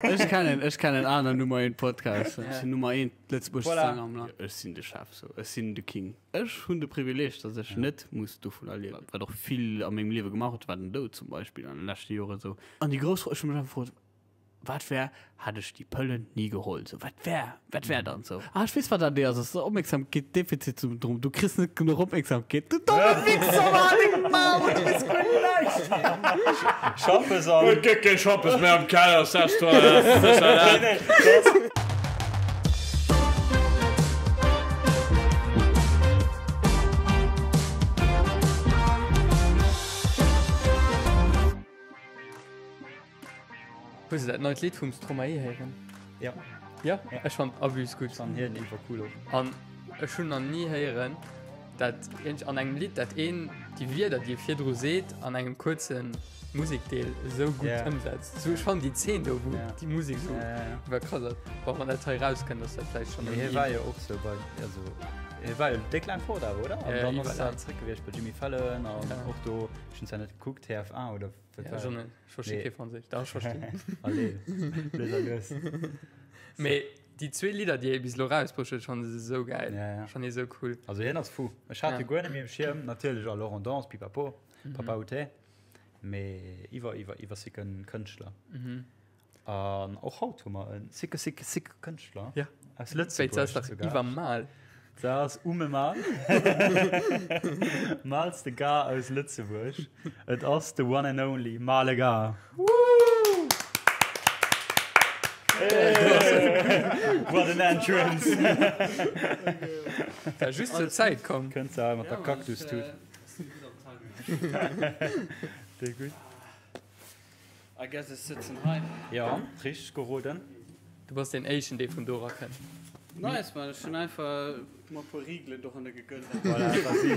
Ech kennen, ech kennen aner Nummer 1 Podcasts. Ech sinn Nummer 1 Lëtzebuerg Voilà. Sänger am Land. Ech sinn de Chef, so. Ech sinn de King. Ech hunn de Privileeg, dass ech net muss dovunner liewen. Wat och vill a mengem Liewe gemaach huet, war den Doud zum Beispill an de leschte Joren esou. An déi grouss Fro, ech hu mech einfach gefrot, wat wär, hätt ech déi Pëllen ni geholl? Sou, wat wär, wat wär dann sou? Ah, ech weess, wat dat ass. Ass Opmierksamkeet-Defizit-Syndrom. Du kriss net genuch Opmierksamkeet. Du domme Wichser, Mann! Deng Mamm, du bist guer näischt! Schappes an. Et gëtt kee Schappes méi am Keller, setz toi da. Hues de dat neit Lidd vum Stromae héieren? Ja. Ja? Ech fand abus gutt. Fand hien iwwer cool och. An ech hunn nach ni héieren, dat een an engem Lidd, dat een déi Wierder, déi e virdru seet, an engem kuerze Musekdeel esou gutt Ja. ëmsetzt. Sou, ech fand déi Zeen do, wou Ja. déi Musek sou Ja, ja, ja. iwwerkrass ass. Bon, wann dat hei rauskënnt, ass dat vläicht schonn Mee hie méi war jo och sou bei, also hie war jo déck laang fort awer, oder? An Ja, dann ass iwwerlaang. en zréck gewiescht bei Jimmy Fallon an Ja. och do, ech hunn zwar net gekuckt, TF1 oder wat Ja, war schon net. Ech versti Nee. kee Franséisch. Dach, ech verstinn. Allez, lues a lues. Mee déi zwee Lidder, déi hie bis elo rausbruecht huet, fannen ech esou gäil. Ja, ja. Fannen ech esou cool. Also hien ass fou. Ech hat Ja. hie guer net méi um Schierm. Natierlech Alors on danse, pipapo, Papa Outé. Mee iwwer, iwwer, iwwer sicken Kënschtler. Mhm. An och haut hu mer en sicke, sicke, sicke Kënschtler. Ja. Aus Wéi Lëtzebuerg ass dach sogar. iwwer Mal. Dat ass Ume Mal. Maalste Gar aus Lëtzebuerg. Et ass the one and only Male Gar. What an entrance! War just zur Zäit komm. Kënnt se hei mat der Cactus-Tut. Déi gutt. I guess ech sëtzen hei. Jo, richteg geroden. Du bass deen éischten dee vun do era kënnt. Nice man, ech hunn einfach mer e puer Rigelen doranner gegönnt. Voilà, da si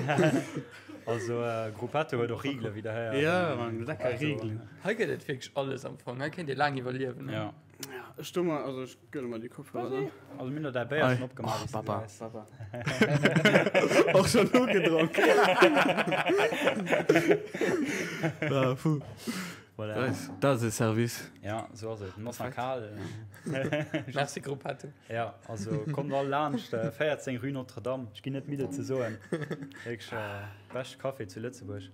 Also Gruppetto huet och Rigele wéi der héiert. Ja man, lecker Rigelen. Hei gëtt et wierklech alles am Fong. Hei kéint dir laang iwwerliewen. Ja. Ja, ech do mer, also ech gönne mer déi Kopfhörer dann. Also mir hunn der däi Béier schonn opgemaach. Och Baba, Baba. Och schonn ugedronk. Ah, puh. Voilà. Nice. Dat ass e Service. Ja, sou ass et. En ass nach kal. Merci Gruppetto. Ja, also kommt all laanscht, 14 Rue Notre-Dame. Ech ginn net midd et ze soen. Wierklech beschte Café zu Lëtzebuerg.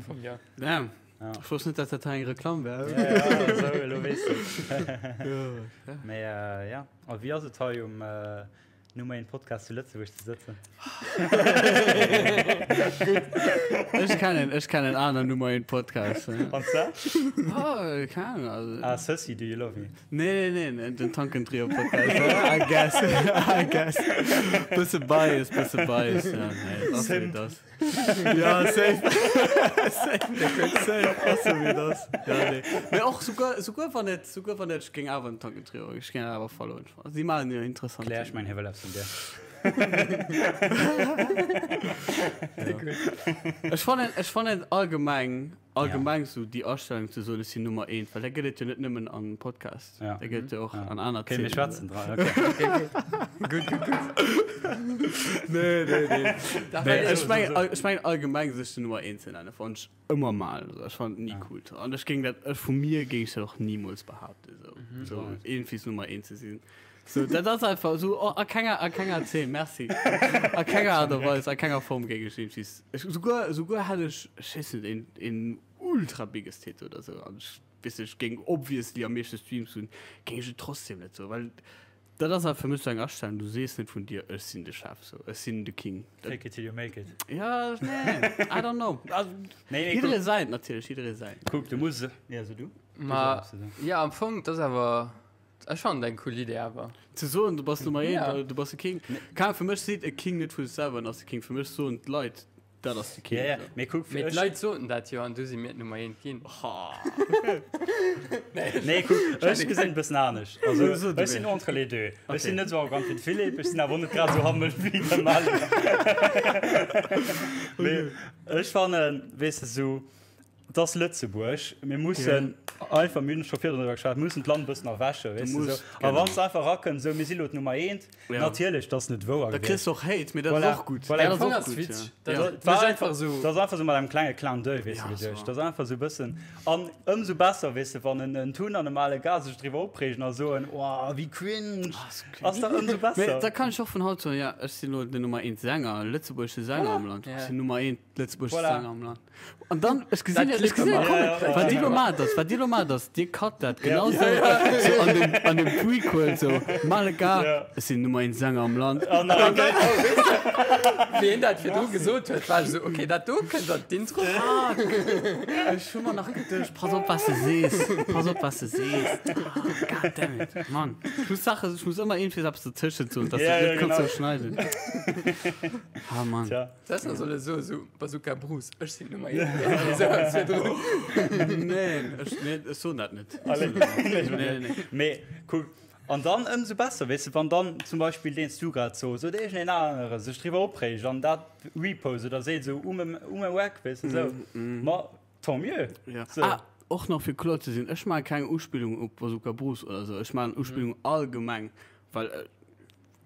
Vum Jahr. Damn. Ja. Ech wosst net, dass dat hei eng Reklamm wär. Ja, ja, sou, elo weess de et. Mee ja, a wéi ass et hei um Nummer 1 Podcast zu Lëtzebuerg ze sëtzen? Ech kennen, ech kennen aner Nummer 1 Podcasts. An zwar? Oh, keine Ahnung. Also, Ah, Sissi, do you love me? Nee, nee, nee, den Tankentrio Podcast. I guess, I guess. Bësse biased, bësse biased. Ja, nee, ass wéi Simp. et ass. Ja, safe. Safe, safe, ass sou wéi et ass. Ja, nee. Mee och souguer, souguer wann et, souguer wann et, ech géing awer den Tankentrio, ech géing awer followen. Si maachen jo interessant. Claire, ech mengen hie wëll eppes vun dir. Ech fannen, ech fannen allgemeng, allgemeng sou déi Astellung ze soen, ech sinn Nummer eent, well dat gëtt et jo net nëmmen am Podcast, Ja. dat gëtt et jo och an aner Okay, mir Zeenen. schwätzen dran. Okay. Gutt, gutt, gutt. Nee, nee, nee. Da Nee, war ech mengen, ech mengen allgemeng sech den Nummer eent ze nennen, fannen ech ëmmer mal. Also, ech fannen et ni cool. An ech géing dat, ech vu mir géing ech dat och nimools behaapten, sou, sou iergendwies Nummer eent ze sinn. Sou, dat ass einfach sou, oh, a kenger, a kenger Zeen, merci. A kenger Aart a Weis, a kenger Form géing ech iergendwies, ech, souguer, souguer hätt ech, ech weess net, een, een ultra biggest Hit oder sou, an ech, weess net, ech géing obviously am meeschte Streams hunn, géing ech et trotzdem net soen, well Dat ass awer fir mech sou eng Astellung, du sees net vun dir, ech sinn de Chef, sou, ech sinn de King. Dat, Fake it till you make it. ja, nee, I don't know. Also, Nee, nee, jidderee kuck, säint natierlech, jidderee säint. kuck, du muss, ja, so du. Du Ma soss eppes ze soen. ja, am Fong, dat ass awer, ech fannen et eng cool Idee awer. Ze soen, du bass Nummer eent Ja. oder du bass de King. Keng Ahnung, fir mech seet e King net vu sech selwer, en ass de King. Fir mech soen d'Leit, Dat ass de King. Ja, ja. Mee kuck, Mee ech, d'Leit soten dat jo an du si mir d'Nummer eent ginn. nee, kuck, ech gesinn et e bëssen anescht. Also, So, du ech sinn wéi. entre les deux. Ech Okay. sinn net esou arrogant wéi de Philippe, ech sinn awer och net grad esou hammel wéi de Malik. Mee ech fannen, weess de, esou. Et ass Lëtzebuerg, mir mussen einfach, mir hunn scho virdrun driwwer geschwat, mir mussen d'Land e bëssen erwächen, weess de sou. A wann s de einfach erakënns, sou, mir si lo d'Nummer eent, natierlech, dat ass net wouer Da kriss gewiescht. de och Hate, mee dat ass Voilà, och gutt. voilà. Dat ass Am Fong och ass gutt, witzeg. ja. Dat Ja. ass war einfach sou. Dat ass einfach sou mat engem klenge Clin d'oeil, weess de, Ja, geduecht. so. Dat ass einfach sou e bëssen, an ëmsou besser, weess de, wann en en Tun an e Male Gars sech driwwer opreegen a soen, oh, wéi cringe, ass dach ëmsou Mee besser. da kann ech och vun haut soen, ja, ech sinn lo den Nummer eent Sänger, lëtzebuergesche Sänger am Land. Ech sinn Nummer eent lëtzebuergesche Voilà. Sänger am Land. An dann, ech gesinn, Dat ech gesinn, klippe komm, mer. Ja, ja, wat dir ja. lo maacht ass, wat dir lo maacht ass, dir cut dat genau so, so an dem, an dem Prequel, so, Maleka, Ja. ech sinn Nummer 1 Sänger am Land. An dann, Wéi en dat virdru gesot huet, war ech esou, okay, dat do kënnt an d'Intro. Ech hu mer nach geduecht, pass op, was de sees, pass op, was de sees. Ah, God damn it, Mann. Ech muss Sachen, ech muss ëmmer iergendwéi eppes dozwëschen soen, dass Ja, du ja, net kanns genau. sou schneiden. Ah, Mann. tja. Das ass soll esou esou Bazooka Bruce, ech sinn Nummer 1. Esou eppes virdrun. Neen, ech, nee, ech soen dat net. Allez. Nee, nee, nee. Mee kuck, an dann ëmsou besser, weess de, wann dann zum Beispill deen s du grad sos oder iergendeen anere sech driwwer opreegt an dat repost oder seet esou um um e wack, weess de, esou, ma tant mieux. Ja. Sou. Ah, och nach fir kloer ze sinn, ech maache keng Uspillung op Bazooka Bruce oder esou, ech maachen Uspillung allgemeng, well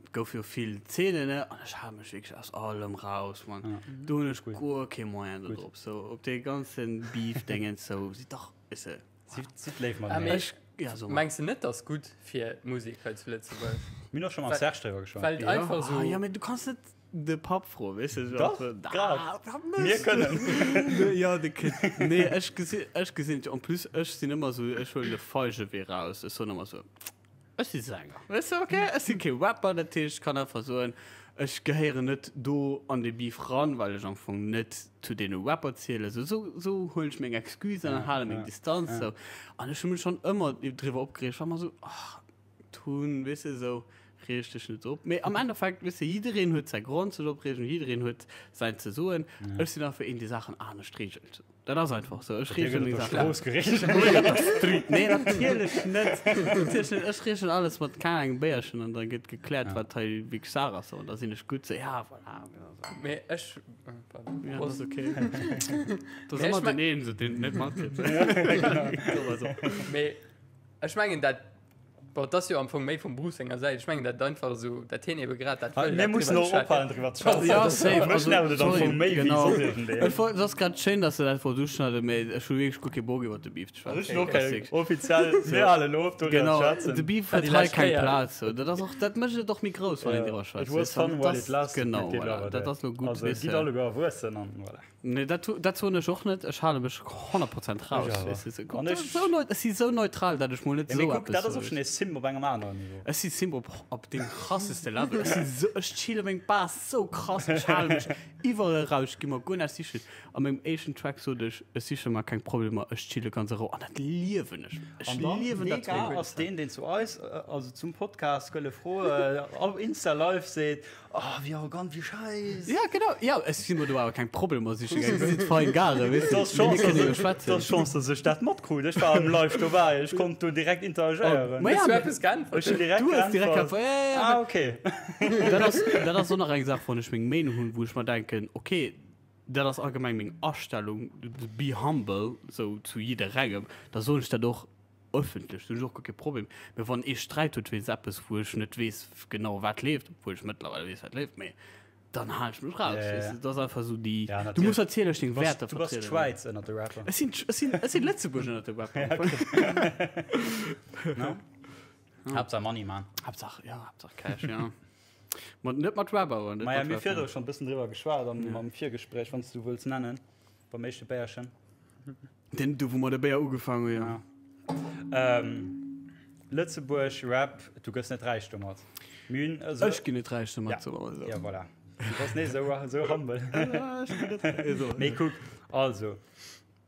Et gouf jo vill Zeenen, ne? An ech hale mech wierklech aus allem raus, Mann. Ja. Do hunn ech Gutt. guer kee Moyen do Gutt. drop. So, op dee ganze Beef-Dingens, sou, sidd dach, weess de. Sidd, sidd léif Ah, mateneen. mee Ech, ja, so. Mengs de net, dass gutt fir d'Musek hei zu Lëtzebuerg? Mir hunn och scho mam Well- Serge driwwer geschwat. Well et Ja. einfach Ah, sou. ja, mee du kanns net de Papp froen, weess de? Dach, grad. Ah, Mir kënnen. Ja, de kënnt. Nee, ech gesi, ech gesinn et jo. En plus, ech sinn ëmmer sou, ech huelen de feige Wee raus. Ech soen ëmmer sou, Ech si Sänger. Weess de, okay? Ech si kee Rapper, dat heescht, ech kann einfach soen, ech gehéieren net do an dee Beef ran, well ech am Fong net zu deene Rapper zielen. Sou, sou, sou huelen ech meng Excuse an hale meng Distanz. Sou. An ech hu mech schonn ëmmer driwwer opgereegt, war ëmmer sou, ach, Tun, weess de, sou, reeg dech net op. Mee am Endeffekt, weess de, jiddereen huet säi Grond sech opreegen, jiddereen huet säin ze soen. Ech sinn einfach een, dee Saachen anescht reegelt. Dat ass einfach sou. Ech reegelen meng Saachen. Strooss gereegelt. Nee, natierlech net. Natierlech net. Ech reegelen alles mat keng engem Béierchen an da gëtt gekläert, wat hei wierklech Saach ass. An da sinn ech gutt sou, ja, voilà. Mee ech. Ja, dat ass okay. Dat ass Mee ech ëmmer den een, sou, deen et net matkritt. Mee ech mengen, dat Bon, et ass jo am Fong méi vum Bruce senger Säit. Ech mengen dat einfach esou, dat hien ebe grad dat wëll. Mir mussen och ophalen driwwer ze schwätzen. Ja, safe. Mech nervt et am Fong méi wéi soss iergendeen. Ech wollt, et ass grad schéin, dass de dat wollt uschneiden, mee ech hu wierklech guer kee Bock iwwer de Beef ze schwätzen. Ech hunn och keng. Offiziell, mir halen of doriwwer ze Genau, schwätzen. de Beef War huet déi hei lescht keng Kéier. Plaz. Sou, dat ass och, dat mécht et och méi grouss, wann een driwwer schwätzt. It was fun while it lasted. Genau, mit voilà. Dat ass lo gutt, Also weess gitt de. alleguer erwuessen an voilà. Nee, dat, dat soen ech och net. Ech hale mech 100 Prozent raus. Ech awer. Weess de, sou, An guck, ech- sou neu, ech si sou neutral, dat ech mol net Ja, mee sou kuck, eppes dat ass och soe. schon ee Simp op engem aneren Niveau. Ech si Simp op, op deem krasseste Level. Ech si sou, ech chille meng Base sou krass. Ech hale mech iwwerall raus. Ech gi mer guer näischt sichen. A mengem éischten Track sot ech, ech siche mer keng Problemer, ech chille ganz a Rou. An dat liewen ech. Ech An dann, liewen dat dee Gars ass deen, deen zu eis, also zum Podcast Gëlle Froe, op Insta Live seet, Oh, wéi arrogant, wéi scheiss. Ja, genau. Ja, ech si mer do awer keng Problemer siche gaangen. Dir sidd fein Gare, weess Et ass du. Mir Chance, kënne jo dass, schwätzen. et ass Chance, dass ech dat matkrut. Ech war am Live dobäi. Ech konnt do direkt interagéieren. Oh, ma ja, Hues du mee- eppes geäntwert? Ech hunn direkt Du hues direkt geäntwert. geäntwert. Ja, ja, ja. Ah, okay. Dat ass, dat ass och nach eng Saach, wou ech meng Meenung hunn, wou ech mer denken, okay, dat ass allgemeng meng Astellung, be humble, sou zu jidderengem, da soen ech dat och Ëffentlech, do hunn ech och guer kee Problem. Mee wann ee Sträit huet wéinst eppes, wou ech net weess genau wat leeft, obwuel ech mëttlerweil weess wat leeft, mee dann halen ech mech raus. Ja, ja, Weess ja. de, dat ass einfach esou déi, Ja, du natierlech. muss natierlech deng Du bass, Wäerter du bass vertrieden. d'Schwäiz ënnert de Rapper. Ech sinn, ech sinn, ech sinn Lëtzebuerg ënnert de Rapper. No? Haaptsaach Money, man. Haaptsaach, ja, Haaptsaach Cash, ja. Mat, net mat Rap awer, net Maja, mat mir Rap, virdru ja. schonn e bëssen driwwer geschwat am, am Virgespréich, wann s du wëlls nennen, beim éischte Béierchen. Den do wou mer de Béier ugefaangen hunn, ja. Ähm, Lëtzebuerg, Rap, du gëss net räich domat. Mir hunn esou. Ech ginn net räich domat, Ja. soe mer esou. Ja, voilà. Du bass net esou, esou humble. Ech ginn net räich. Esou. Mee kuck, also,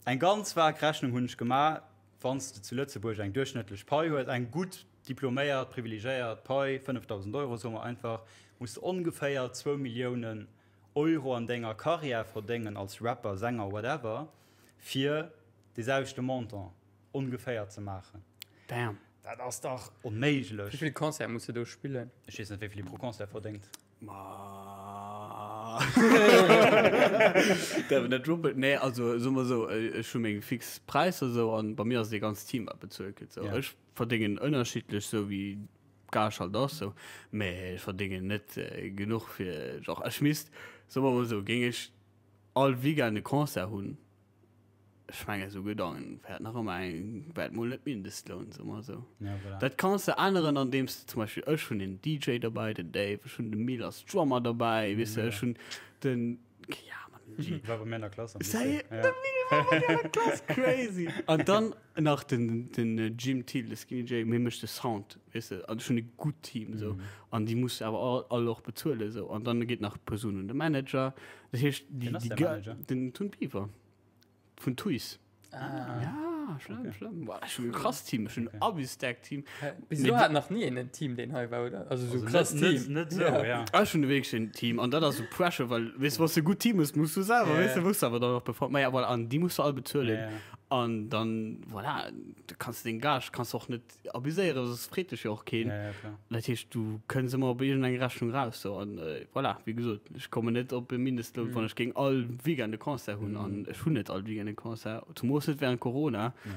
eng ganz vag Rechnung hunn ech gemaach, Wann s de zu Lëtzebuerg eng duerchschnëttlech Pai hues, eng gutt diploméiert, privilegéiert Pai, 5.000 Euro, soe mer einfach, muss de ongeféier zwou Milliounen Euro an denger Karriär verdéngen als Rapper, Sänger, whatever, fir dee selwechte Montant ongeféier ze maachen. Damn. Dat ass dach onméiglech. Wéi vill Concerte muss de do spillen? Ech weess net, wéi vill ee pro Concert verdéngt. Ma. Boah. Dat net ruppelt. Nee, also soe mer esou, ech hu meng fix Präisser esou an bei mir ass et ee ganzt Team wat bezuelt gëtt esou. Ech verdéngen ënnerschiddlech esou wéi d'Gage halt ass esou, mä ech verdéngen net genuch fir, genre ech misst, soe mer mol esou, géing ech all Weekend e Concert hunn, Ech mengen esouguer dann wäert nach ëmmer eng, wäert mol net Mindestloun, soe mer esou. Ja, voilà. Dat kanns de änneren andeems de zum Beispill, ech hunn en DJ dobäi, den Dave, ech hunn de Mil als Drummer dobäi, weess de, ech hunn den, ja Mann, den G. War bei mir an der Klass am Lycée. Sérieux? De Mil war bei dir an der Klass? Crazy! An dann nach den, den Jim Thiel, de Skinny J, hie mécht de Sound, weess de, an ech hunn e gutt Team esou. An déi muss de awer all, all och bezuelen esou. An dann geet nach d'Persoun un de Manager. Dat heescht, déi, Wien ass déi däi Ge-, Manager? den Tun Beaver. Vun Tuys. Ah. Ja, schlëmm, okay. schlëmm. Boah, ech hunn e krass Team, ech hunn okay. abi-stack Team. Bis elo hat nach nie een en Team, deen hei war, oder? Also so also krass net, Team. Net, net so, ja. ja. Ech hunn wierklech en Team an dat ass so Pressure, well weess du, wann du e gutt Team hues, musst du selwer, Ja, weess du, ja. musst du awer dann och performen. Ma ja, voilà, an déi musst du all bezuelen. Ja, ja. An dann, voilà, du kanns deng Gage kanns du och net abuséieren, soss freet dech jo och keen. Ja, ja, klar. Dat heescht, du kënns ëmmer op iergendeng Rechnung raus. So. An äh, voilà, wéi gesot, ech kommen net op e Mindestloun, mm. wann ech géing all Weekend e Concert hunn. Mm. An ech hunn net all Weekend e Concert, zumoos net während Corona. Ja.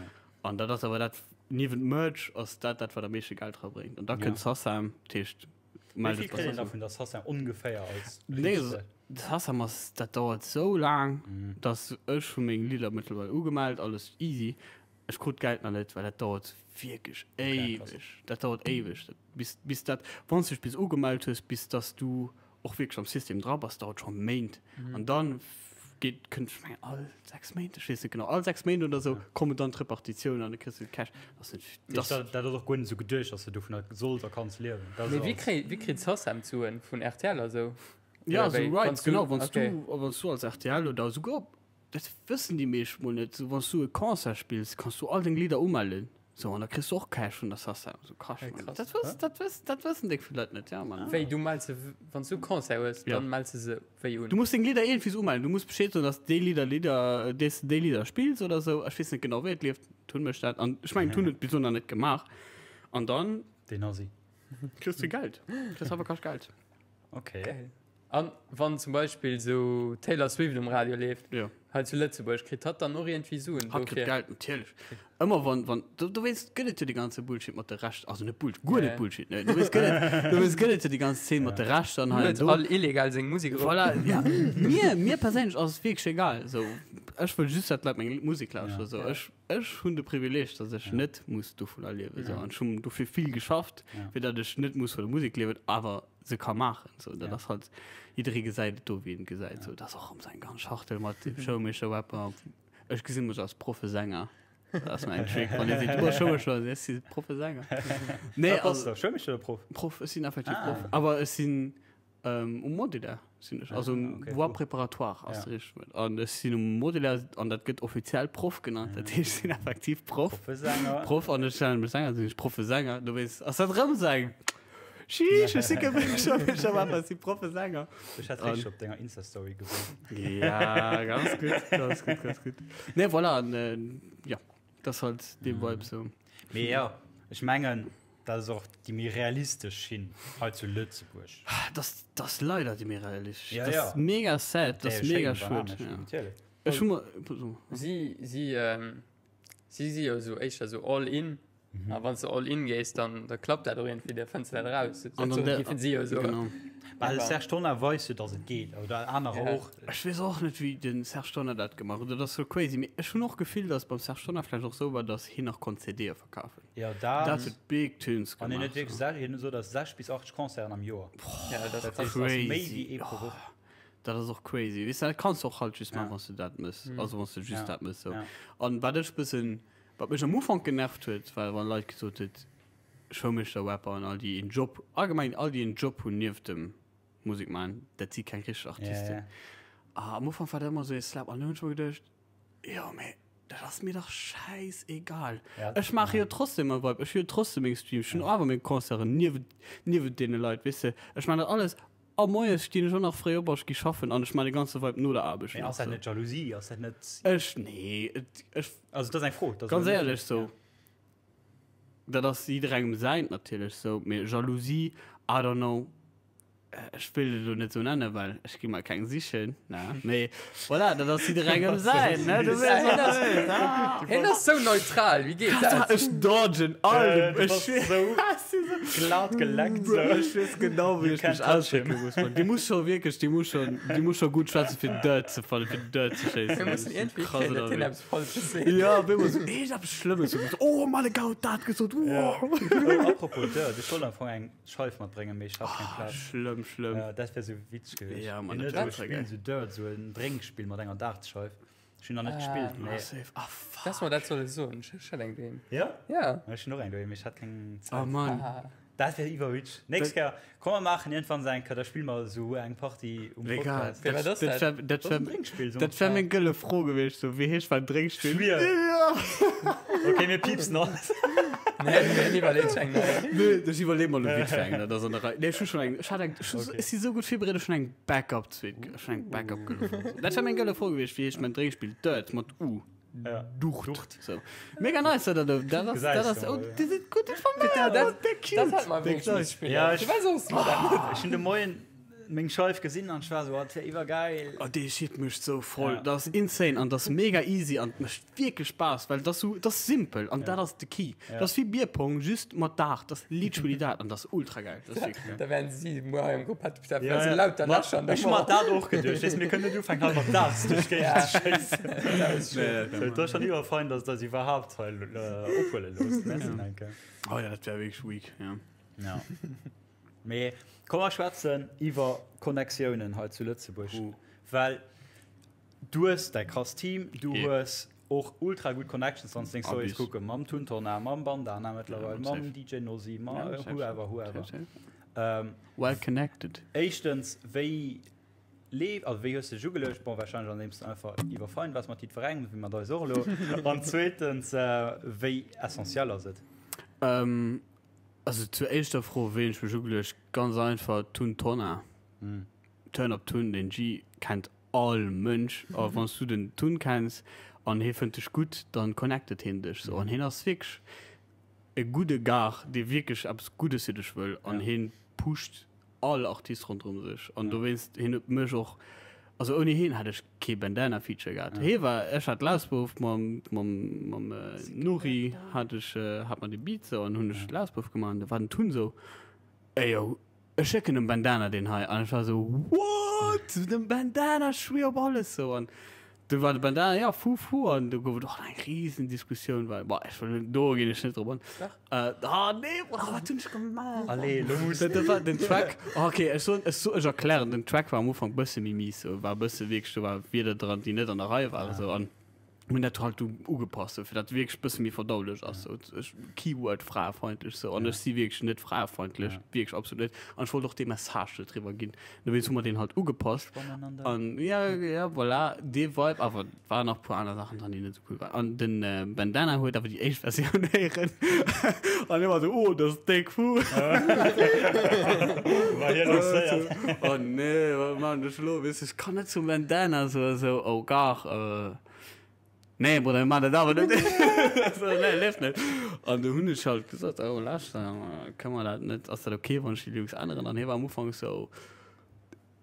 An dat ass awer dat, niewent Merch ass dat dat, wat am meeschte Geld rabréngt. An da Ja. kënnt Sassam, dat heescht, Wéi mellt vill dech bei kritt een da Sassam. vun der Sassam ongeféier als Nee, Riichte? Sassam ass, dat dauert sou laang, Mm. dass ech hu meng Lidder mëttlerweil ugemellt, alles easy. Ech krut d'Geld nach net, well dat dauert wierklech éiweg. Dat dauert éiweg, bis, bis dat, wann s du dech bis ugemellt hues, bis dass du och wierklech am System dra bass, dauert scho Méint. An dann geet, kënnt, ech mengen all 6 Méint, ech weess net genau, all 6 Méint oder esou kommen dann d'Repartitiounen an da kriss du de Cash. Dat ass net, Dat, dat dat ass och guer net esou geduecht, dass du dovunner solls a kanns liewen. Dat ass Mee wéi alles. kréi, wéi kritt Sassam d'Suen? Vun rtl a sou? Ja, Oder esou wéi? Rights, Wanns du, genau, wann s du, okay. wann s du als rtl oder esouguer Dat wëssen déi meescht mol net. Sou wann s du e Concert spills, kanns du all deng Lidder umellen. Sou an da kriss du och Cash vun der Sassa. Sou krass, Hey, Mann. krass. Dat wëss, dat wëss, dat wëssen déck vill Leit net, ja Mann. Wéi, du mells se, wann s du Concert hues, Ja. dann mells de se wéi un? Du muss deng Lidder iergendwéi umellen. Du muss Bescheed soen, dass déi Lidder Lidder, déi s de déi Lidder spills oder sou. Ech weess net genau wéi et leeft. D'hunn mech dat an ech mengen d'hunn et bis elo nach net gemaach. An dann Deen Assi. kriss du Geld. Kriss einfach Cash Geld. Okay. Geil. An wann zum Beispill sou Taylor Swift um Radio leeft, Ja. hei zu Lëtzebuerg, kritt hatt dann och iergendwéi Suen Hatt kritt dofir? Geld, natierlech. Ëmmer wann, wann, do, dowéinst gëtt et jo déi ganze Bullshit mat de Rechter, also net Bullshit, guer Ja. net Bullshit, ne, dowéinst gëtt et, dowéinst gëtt et jo déi ganz Zeen mat de Rechter an hei an Huet do. all illegal seng Musek erop. Voilà, ja, mir, mir perséinlech ass et wierklech egal, sou, ech wëll just, dat d'Leit meng Musek lauschteren, sou, Ja. ech, ech hunn de Privileeg, datt ech Ja. net muss dovunner liewen, sou, Ja. an ech hunn dofir vill geschafft, Ja. fir datt ech net muss vun der Musek liewen, awer se ka maachen so dat Ja. ass halt jidderee gesäit et do wéi en gesäit so dat ass och rëm sou eng ganz Schachtel mat dem Showmeeschter Rapper ech gesinn mech als Proffesänger dat ass mäin Trick wann ee seet du bass Showmeeschter ech si Proffesänger nee Wat bass also du Showmeeschter oder Proff? Proff ech sinn effektiv Ah. Proff awer ech sinn ähm, um Modulaire sinn ech also Ah, okay, Voie cool. préparatoire ass Ja. de richtegt Wuert an ech sinn um Modulaire an dat gëtt offiziell Proff genannt dat heescht ech sinn effektiv Proff Proffesänger. Proff an ech nennen mech Sänger sinn ech Proffesänger dowéinst ass dat rëm sou eng Sheesh, ech si kee Proffe-Sänger. Ech hat richteg op denger Insta-Story gesinn. Ja, ganz gutt, ganz gutt, ganz gutt. Nee, voilà, an, äh, ja, dat ass halt dee Vibe sou. Mee jo, ech mengen, dat ass och déi méi realistesch Schinn hei zu Lëtzebuerg. Dat ass, dat ass leider déi méi realistesch. Ja, Dat ja. ass mega sad, dat ass mega schued. Ja. Ja. Natierlech. Ech hu mer, so. Si, si, ähm, si si jo sou éischter sou all in. Mhm. A wann s de all in gees, dann da klappt dat och irgendwie, da fënns de dat raus. An dann der- Géifen si jo soen. Genau. Well de Serge Tonnar weist jo, datt et geet, oder anerer Ja. och. Ech weess och net, wéi den Serge Tonnar dat gemaach huet. Dat ass sou crazy. Mee ech hunn och d'Gefill, datt beim Serge Tonnar vläicht och sou war, datt hien nach konnt CDe verkafen. Ja, dat. Dat huet big Tunes An hien gemaach. huet wierklech sech, hien sot, datt 60 bis 80 Concerten am Joer. Ja, dat ass Dat krass. heescht, dat ass méi Crazy. wéi ee pro Woch. Dat ass och crazy. Weess de, dat kanns du och halt just Ja. maachen, wann s du dat mëss. Also wann s du just Ja. dat mëss. Sou. Ja. An wat ech bëssen, Wat mech am Ufank genervt huet, war wann Leit gesot huet, Showmeeschter, Rapper an all déi een Job, allgemeng all déi een Job hunn nieft dem Musek maachen, dat si keng richteg Artisten. Ja, ja. Ah, am Ufank war dat ëmmer esou ee Slap an du hunn ech mer geduecht, jo mee dat ass mir dach schäisegal. Ja, Ech maache jo trotzdem mäi Vibe, ech hu jo trotzdem meng Streams, ech hunn awer meng Concerten niewent, niewent deene Leit, weess de. Ech maachen dat alles A moies stinn ech och nach fréi op a ech gi schaffen an ech man de ganze Vibe no der Aarbecht Mee nach ass dat sou. net Jalousie? Ass dat net. Ech, nee, et, ech, Also, dat ass eng Fro. Dat ass ganz elo net- éierlech sou, dat ass jidderengem säint natierlech sou, mee Jalousie, I don't know. Ech wëll et elo net esou nennen, well ech gi mer keng sichen, ne? Mee voilà, dat ass jidderengem säin, ne? Du weess, wat ech weess, ah. Hien ass sou neutral, wéi geet dat? Ech dodgen all de, du bass sou glat geleckt, sou. Ech weess genau, wéi ech mech ausdrécke muss, Mann. Déi muss scho wierklech, déi muss schon, déi muss scho gutt schwätzen, fir Dirt ze fannen, fir Dirt ze schéissen. Mir mussen iergendwéi kréien, datt hien eppes Falsches seet. Jo, op eemol sou iergendeppes Schlëmmes, sou, oh meine Gott, dat gesot, wow. Oh, apropos Dirt, ech wollt am Fong eng. Scheif matbréngen, mee ech hat keng Plaz. Schlëmm, schlëmm. Ja, dat wär sou witzeg gewiescht. Ja, Mann, Hien dat huet wär esou e ultra Spill, geil. sou Dirt, sou en Drénkspill mat enger Dartscheif. Ech hunn nach net gespillt, mee. Ah, safe. Ah, fuck. Lass mer dat solle soen, ech ech hätt eng doheem. Ja? Ja. Ech hunn och eng doheem, mee ech hat keng Zäit. Oh Mann. Ah. Dat wär iwwerwitsch. Nächst Kéier, komm mer maachen iergendwann sou eng Kéier, da spille mer esou eng Partie um Egal. Podcast. Wéi, wat ass Dat dat? wär, dat Dat ass wär, en Drénkspill, sou. dat wär meng gëlle Fro gewiescht, sou, wéi heescht mäin Drénkspill? Schwier. Ja. Okay, mir piepsen alles. Nee, nee, iwwerleet ech eng nei. Nee, ech iwwerleeë mer elo wéi eng, dat ass an der Rei. Nee, ech hu schonn eng, ech hat eng, ech hu, ech si sou gutt virbereet, ech hunn eng Backup zweet, ech hunn eng Backup gelooss. Dat wär meng gëlle Fro gewiescht, wéi heescht mäin Drénkspill? Dirt mat U. Ja. Ducht. Ducht. Sou. Mega nice, dat dat, dat ass, dat ass, oh, dir sidd gutt informéiert, Dat, oh, déck cute. dat hat mer Déck wierklech nice. spillen. Ja, ech- Firwat soss mer dat net? Ech hunn de Moien meng Scheif gesinn an ech war sou, oh, dat wär iwwergäil. Oh, dee Shit mécht sou voll. Ja. Dat ass insane an dat ass mega easy an mécht wierklech Spaass, well dat ass sou, dat ass simpel an dat ass de Key. Dat ass wéi Bierpong, just mat Dart. Dat ass literally dat an dat ass ultra geil. Dat ass wierklech geil. Da wären si muer hei am Grupp hat dat Ja, se ja. lauter Ma, Lächer an der Ech hu mer Mauer. dat och geduecht. Weess, mir kënnen net ufänken, hei mat Darts duerch d'Géigend ze schéissen. Nee, So, dat ass schon iwwerfein, dass der se iwwerhaapt hei äh, ophuele loosst. Merci, Nenke. Oh ja, dat wär wierklech weak, ja. Ja. Mee komm mer schwätzen iwwer Connectiounen hei zu Lëtzebuerg. Uh. Well du hues däi krass Team, du Yeah. hues och ultra gutt Connections, wann s deng Stories Abus. kucke mam Tun Torna, mam Bandana mëttlerweil, Ja, safe. mam DJ Nosy, ma Ja, safe, whoever, whoever. Safe, safe. Ähm, Well connected. éischtens, wéi leeft, also wéi hues de dech ugeluecht? Bon, wahrscheinlech andeems de einfach iwwerfein waars mat jiddwerengem, wéi mat eis och elo. An zweetens, äh, wéi essentiell ass et? Ähm, also zur éischter Fro, wéi hunn ech mech ugeluecht? Ganz einfach, Tun Tonna. Turn Up Tun, den G kennt all Mënsch. A wann s du den Tun kenns an hie fënnt dech gutt, dann connectet hien dech sou. An hien ass wierklech e gudde Gar, dee wierklech eppes Guddes fir dech wëll. An hien pusht all Artist ronderëm sech. An dowéinst, hien huet mech och, also ouni hien hätt ech kee Bandana-Feature gehat. Hie war, ech hat Lausbouf mam, mam, mam Nuri hat ech, hat mer de Beat sou an hunn ech Lausbouf gemaach an da war den Tun sou, Ey yo, ech schécken dem Bandana deen hei. An ech war sou, What? Dem Bandana? Ech schwier op alles sou. An du war de Bandana, ja, fu, fu. An du gouf et och eng riesen Diskussioun, well, boah, ech wëll, do ginn ech net drop an. Äh, ah, nee, Bruder, wat hunn ech gemaach? Allez, lo muss Dat, dat war den Track, oh, okay, ech soen, ech so, ech erklären, den Track war am Ufank bësse méi mies, sou, war bësse wierklech, do war Wierder dran, déi net an der Rei waren, sou, an hunn dat halt du ugepasst, sou, fir dat wierklech bësse méi verdaulech ass, sou, ech, Keyword fraefeindlech, sou, an ech si wierklech net fraefeindlech, wierklech absolut net, an ech wollt och dee Message net riwwer ginn, dowéinst hu mer deen halt ugepasst, an ja, ja, voilà, dee Vibe, awer waren nach puer aner Saachen dran, déi net sou cool waren. An den Bandana huet awer déi éischt Versioun héieren an hie war sou, oh, dat ass déck cool. War hie lancéiert. Oh nee, wat maan ech elo? Weess ech kann net zum Bandana soen, sou, oh gar, nee Brudder, mir maan dat awer net. So, nee, leeft net. An du hunn ech halt gesot, oh lauschter, kënne mer dat net, ass dat okay, wann ech déi Lyrics änneren? An hie war am Ufank sou,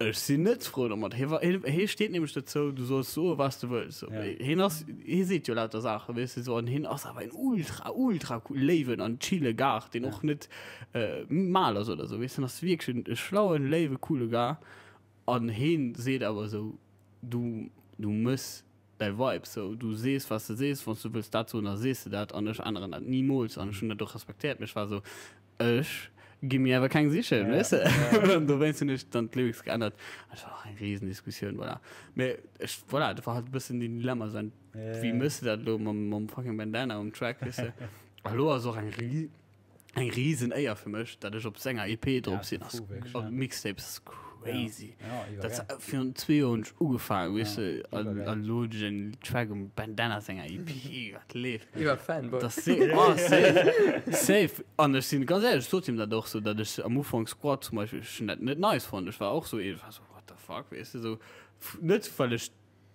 Ech sinn net frou domat. Hie war, hie, hie steet nämlech dozou, du solls soe wat s de wëlls. So, Ja. Hien ass, hie seet jo lauter Saachen, weess de, so, an hien ass awer en ultra, ultra cool, léiwen an chille Gar, deen och net äh, mal ass oder sou, weess de, hien ass wierklech en e schlauen, léiwe, coole Gar. An hien seet awer esou, du, du mëss däi Vibe, sou, du sees wat s de sees, wann s du wëlls dat soen, da sees de dat an ech änneren dat nimools. An ech hunn dat och respektéiert, mee ech war esou, Ech gi mir awer keng sichen, weess de. An dowéinst hunn ech dann d'Lyrics geännert. An et war och eng risen Diskussioun, voilà. Mee ech, voilà, dat war halt e bëssen den Dilemma, sou, wéi méchs de dat elo mam, mam fucking Bandana um Track, weess de. A lo ass och eng ri, eng risen Éier fir mech, datt ech op senger EP drop sinn. Ass, op Mixtapes, ass crazy. Dat virun zwee Joer hunn ech ugefaangen, weess de, an elo hunn ech en Track um Bandana senger EP, wat leeft. Iwwer Fanboy. Dat ass oh, safe, safe. An ech sinn ganz éierlech, ech sot him dat och sou, datt ech am Ufank Squad zum Beispill, ech hunn dat net nice fonnt. Ech war och sou, ech war sou, what the fuck, weess de, sou, net well ech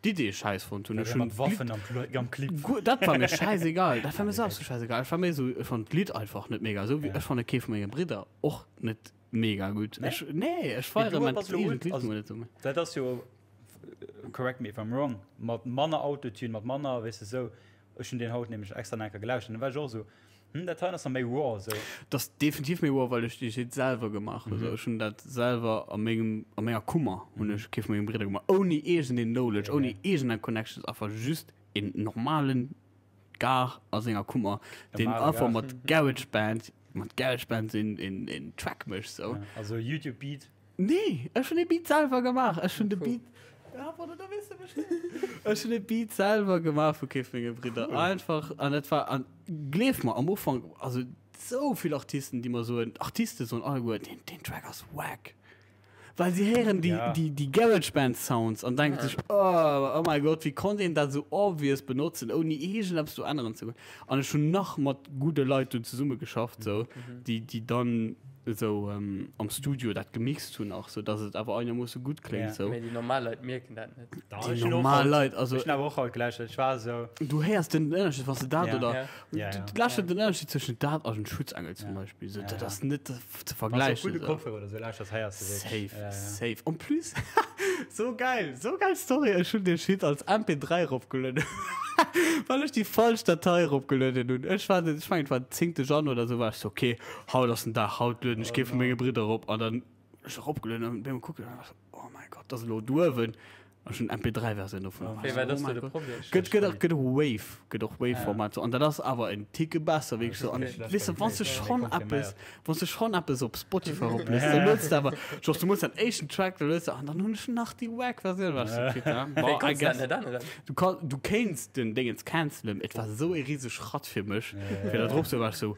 d'Idee schäiss fonnt hunn, ech hunn Mat Waffen am, am Clip. Dat war mir schäisegal, dat war mir sou absolut schäisegal. Ech war méi sou, ech fonnt d'Lidd einfach net mega, sou wéi ech fanne kee vu menge Bridder och net. mega gutt. Nee? Ech, nee, ech Mee feiere du mäin bass elo eegent ult- Lidd also- mol net esou méi. Dat ass jo, correct me if I'm wrong, mat manner Autotune, mat manner, weess de, sou. Ech hunn deen haut nämlech extra nach eng Kéier gelauschtert an da war ech och esou, hm, dat heien ass nach méi raw esou. Dat ass definitiv méi raw, well ech déi Shit selwer gemaach hunn. Ech hunn dat selwer a mengem, a menger Kummer hunn ech kee vu menge Bridder gemaach, ouni iergendeen Knowledge, ouni iergendeng Connections, einfach just een normalen Gar a senger Kummer, deen einfach mat GarageBand, mat GarageBand een, een, een Track mécht sou. Also YouTube Beat? Nee, ech hunn de Beat selwer gemaach. Ech hunn de Beat. Ja, warte, da weess de Bescheed. Ech hunn de Beat selwer gemaach vu kee vu menge Bridder. Einfach, an dat war, an gleef mer, am Ufank, also sou vill Artisten, déi mer soen, Artiste soen alleguer, deen, deen Track ass wack. Well si héieren déi, Ja. déi, déi GarageBand Sounds an denken sech, oh, oh mäi Gott, wéi konnt een dat sou obvious benotzen, ouni iergendeppes do änneren ze goen. An ech hunn nach mat gudde Leit do zesummegeschafft, sou, déi, déi dann esou am Studio dat gemixt hunn och, sou dass et awer einermoosse gutt kléngt, Ja. sou. Mee déi normal Leit mierken dat net. Da, Déi ech hunn och normal haut- Leit, also Ech hunn awer och haut gelauschtert, ech war esou, du héiers den Ënnerscheed, wann s de dat Ja. oder Ja. Ja, ja. Du lauschters den Ënnerscheed zwëschen dat an Schutzengel zum Ja. Beispill, sou, Ja, dat ja. ass net ze Wann s du op vergläichen, gudde sou. Kopfhörer oder sou lauschters, héiers de wierklech. Safe, Ja, ja. safe. En plus, so geil, so geil Story, ech hunn dee Shit als MP3 eropgelueden, well ech déi falsch Datei eropgelueden hunn. Ech war, ech mengen, et war den 10. Januar oder sou, war ech so, okay, haut ass den Dag, haut lueden ech kee vu menge Bridder erop. An dann ech eropgelueden an op eemol kucken an ech so, oh mäi Gott, dat ass elo duerwen. Ech hunn MP3-Versioun dovun. Wéi war Oh das do mäi de Gott. Problem? Gëtt, gëtt och, gëtt och Wave, gëtt och Wave-Format so. An dat ass awer en Ticke besser, wierklech so. An Okay. weess de, wann s de schonn eppes, wann s de schonn eppes op Spotify eroplues, Ja. da lues de awer, just du muss den éischten Track, da lues de, an dann hunn ech nach déi wack Versioun, wat ech so kritt ha. Wéi Bon, I konntst du dat guess, net änneren? du kann, du kéints den Dingens cancelen, et war sou e riseg Schratt fir mech, fir da drop ze, war ech sou,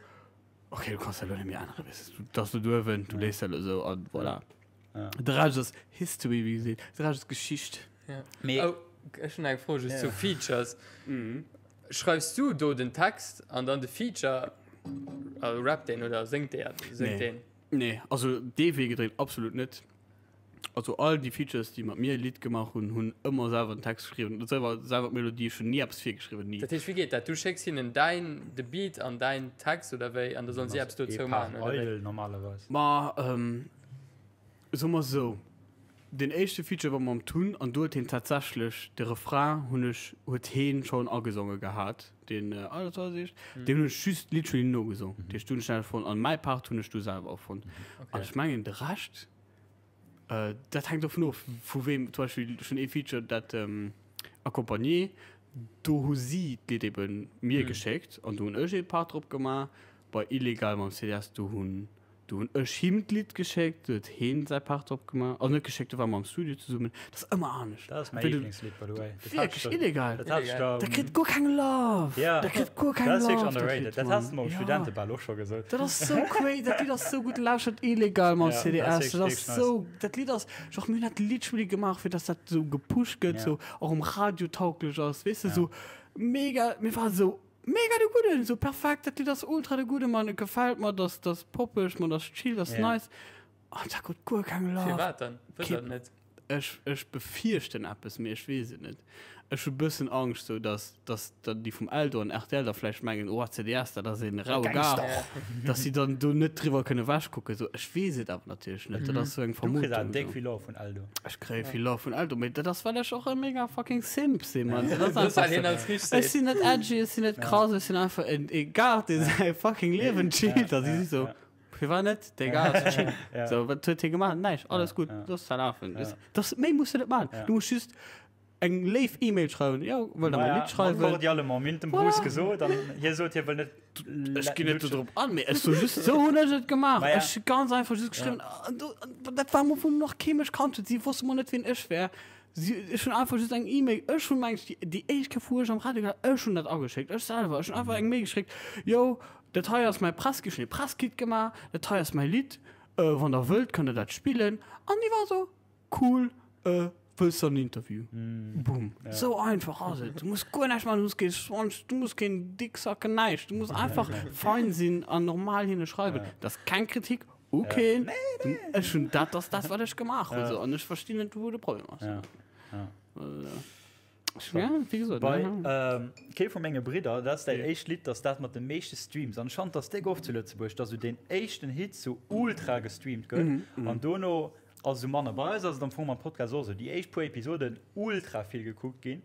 okay, du kanns dat elo net méi änneren, weess de, dat ass do duerwen, du léiss dat elo sou an voilà. Ja. De Rescht ass History, wéi gesot. De Rescht ass Geschicht. Ja. Mee- Oh, ech hunn eng Fro just Ja. zu Features. Schreifs du do den Text an dann de Feature also rappt deen oder séngt dee séngt Nee. deen? Nee, also dee Wee gedréint absolut net. Also all déi Features, déi mat mir e Lidd gemaach hunn, hunn ëmmer selwer den Text geschriwwen, selwer, selwer d'Melodie. Ech hunn ni eppes virgeschriwwen, ni. Dat heescht, wéi geet dat? Du schécks hinnen däin de Beat an däin Text oder wéi an da sollen si eppes dozou maachen oder wéi? Eidel normalerweis. Ma, ähm, soe mer esou, deen éischte Feature war mam Tun an do huet hien tatsächlech de Refrain hunn ech, huet heen schonn agesonge gehat, deen Alles was ich, deen hunn ech just literally nogesong. Dat heescht, do hunn ech dat erfonnt an mäi Part hunn ech du selwer erfonnt. An ech mengen de Rescht, dat hänkt dovun of vu weem, zum Beispill ech hunn ee Feature dat Accompagné, do hu si d'Lidd eben mir geschéckt an do hunn ech ee Part drop gemaach. Bei Illegal mam CDS, do hunn Do hunn ech him d'Lidd geschéckt, do huet heen säi Part drop gemaach. Also net geschéckt, do ware mer am Studio zesummen. Dat ass ëmmer anescht. Dat ass mäi Wéi du- Lieblingslidd, by the way. Dat hat Wierklech ech da- illegal. Dat hat ech da. Dat kritt guer keng Love. Ja. Dat kritt guer keng Dat ass Love. wierklech dat underrated. Lidd, Dat has de Mann. mer um Ja. Studentebal och scho gesot. Dat ass sou crazy. Dat Lidd ass sou gutt. Lauschtert illegal mam Ja, dat ass CDS. wierklech Dat ass wierklech sou, dat Lidd ass, genre mir hunn dat literally gemaach, fir dass dat sou gepusht gëtt, Ja. sou och um Radio tauglech ass, weess de, Ja. sou mega, mir ware sou Mega de gudden, sou perfekt, dat Lidd ass ultra de gudde Mann, et gefällt mer, dass dass poppeg, man dass chill, dass Ja. nice an dat krut guer keng Love. Firwat dann? Wëss Kee- dat net. Ech ech befierchten eppes, mee ech weess et net. Ech hu bëssen Angscht sou dass dass dann déi vum Eldo an rtl da vläicht mengen, oh CDS, dat ass een raue Gars, dass si dann do net driwwer kënne ewechkucken sou. Ech weess et awer natierlech net, dat ass sou eng Du kriss awer Vermutung déck sou. vill Love vun Eldo. Ech kréie vill Love vun Eldo, mee dat ass well ech och e mega fucking Simp sinn, Mann. Dat ass Das einfach well hien sou. als riech Ech seet. sinn net edgy, ech sinn net krass, ech sinn einfach en e Gars, dee säi fucking Liewen chillt. A si si sou, firwat net? Dee Gars ass chill. Ja. Sou, wat huet hie gemaach? Näischt, alles gutt, ja. looss dat lafen. Ja. Das, méi muss du net maachen. Ja. Du muss just eng léif E-Mail schreiwen, jo, wëll der mäi Lidd schreiwen. Cordialement, mir hunn dem Bruce gesot an hie sot, hie wëll net. Ech ginn net dodrop an, mee ech so just, sou hunn ech et gemaach. Ma ja. Ech hu ganz einfach just geschriwwen. An do, an dat war am Ufank nach kee mech kannt huet. Si wosste mol net, wien ech wär. Si, ech hunn einfach just eng E-Mail, ech hunn mengt déi, déi éischt Kéier, wou ech am Radio war, ech hunn dat ageschéckt, ech selwer. Ech hunn einfach eng Mail geschéckt, Jo, dat hei ass mäi Presskit, ech hunn e Presskit gemaach, dat hei ass mäi Lidd, wann der wëllt, kënnt der dat spillen. An déi war sou, Cool, wëlls de an Interview? Boom. Sou einfach ass et. Du muss guer näischt maachen, du muss kee Schwanz, du muss keen Dicksacken, näischt. Du muss einfach fein sinn an normal hinne schreiwen. Dat ass keng Kritik u keen. Ech hunn dat ass dat, wat ech gemaach hunn. An ech verstinn net, wou de Problem ass. Ja, wéi gesot, Bei ne? ähm, kee vu menge Bridder, dat ass däi éischt Lidd, dass dat mat de meeschte Streams an ech fand dass déck oft zu Lëtzebuerg, dass sou deen éischten Hit sou ultra gestreamt gëtt an dono ass esou manner. Bei eis ass et am Fong mam Podcast och sou, déi éischt puer Episoden ultra vill gekuckt ginn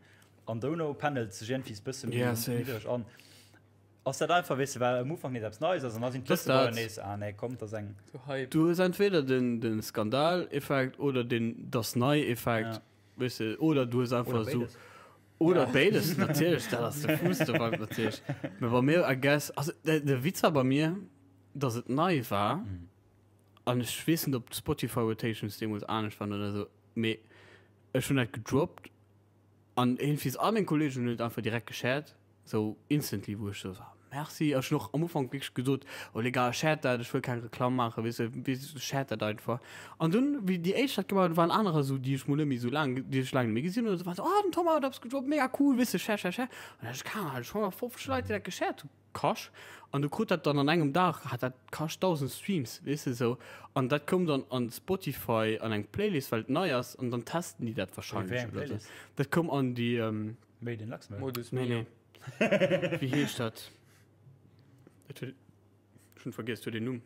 an dono pendelt sech iergendwéi bësse méi Ja, safe. niddreg an. Ass dat einfach, weess de, well am Ufank nees eppes Neies ass an da sinn d'Lëtzebuerger nees, ah nee, komm, dat ass eng. So Hype. Du hues entweder den, den Skandal-Effekt oder den das Nei-Effekt, Ja. weess de, oder du hues einfach Oder esou. béides. Oder béides, natierlech, dat ass de Fuuss de Vibe natierlech. Mä bei mir, I guess, also de, de Witz war bei mir, dass et nei war an ech weess net, ob d'Spotify Rotations deemools anescht waren oder esou, mee ech hunn dat gedroppt An iergendwéi all meng Kollegen hunn et einfach direkt geshared, sou instantly, wou ech sou war, merci. Ech hunn och am Ufank wierklech gesot, oh les gars, shared dat, ech wëll keng Reklamm maachen, weess de, weess de, shared dat einfach. An dunn, wéi déi éischt dat gemaach hunn, waren anerer sou, déi ech mol net méi sou laang, déi ech laang net méi gesinn hunn, oder sou, waren sou, oh den Thomas huet eppes gedroppt, mega cool, weess de, share, share, share. An dann hat ech, keng Ahnung, hat ech 150 Leit, déi dat geshared hunn. Cash an du krut dat dann an engem Dag hat dat Cash 1000 Streams weess de sou an dat koum dann an Spotify an eng Playlist well et nei ass an dann testen déi dat Wéi wahrscheinlech eng oder sou. Playlist? Dat koum an déi Made in Luxembourg? Modus nee Mio. nee wéi heescht dat? Dat huet ech hunn vergiess huet een Numm.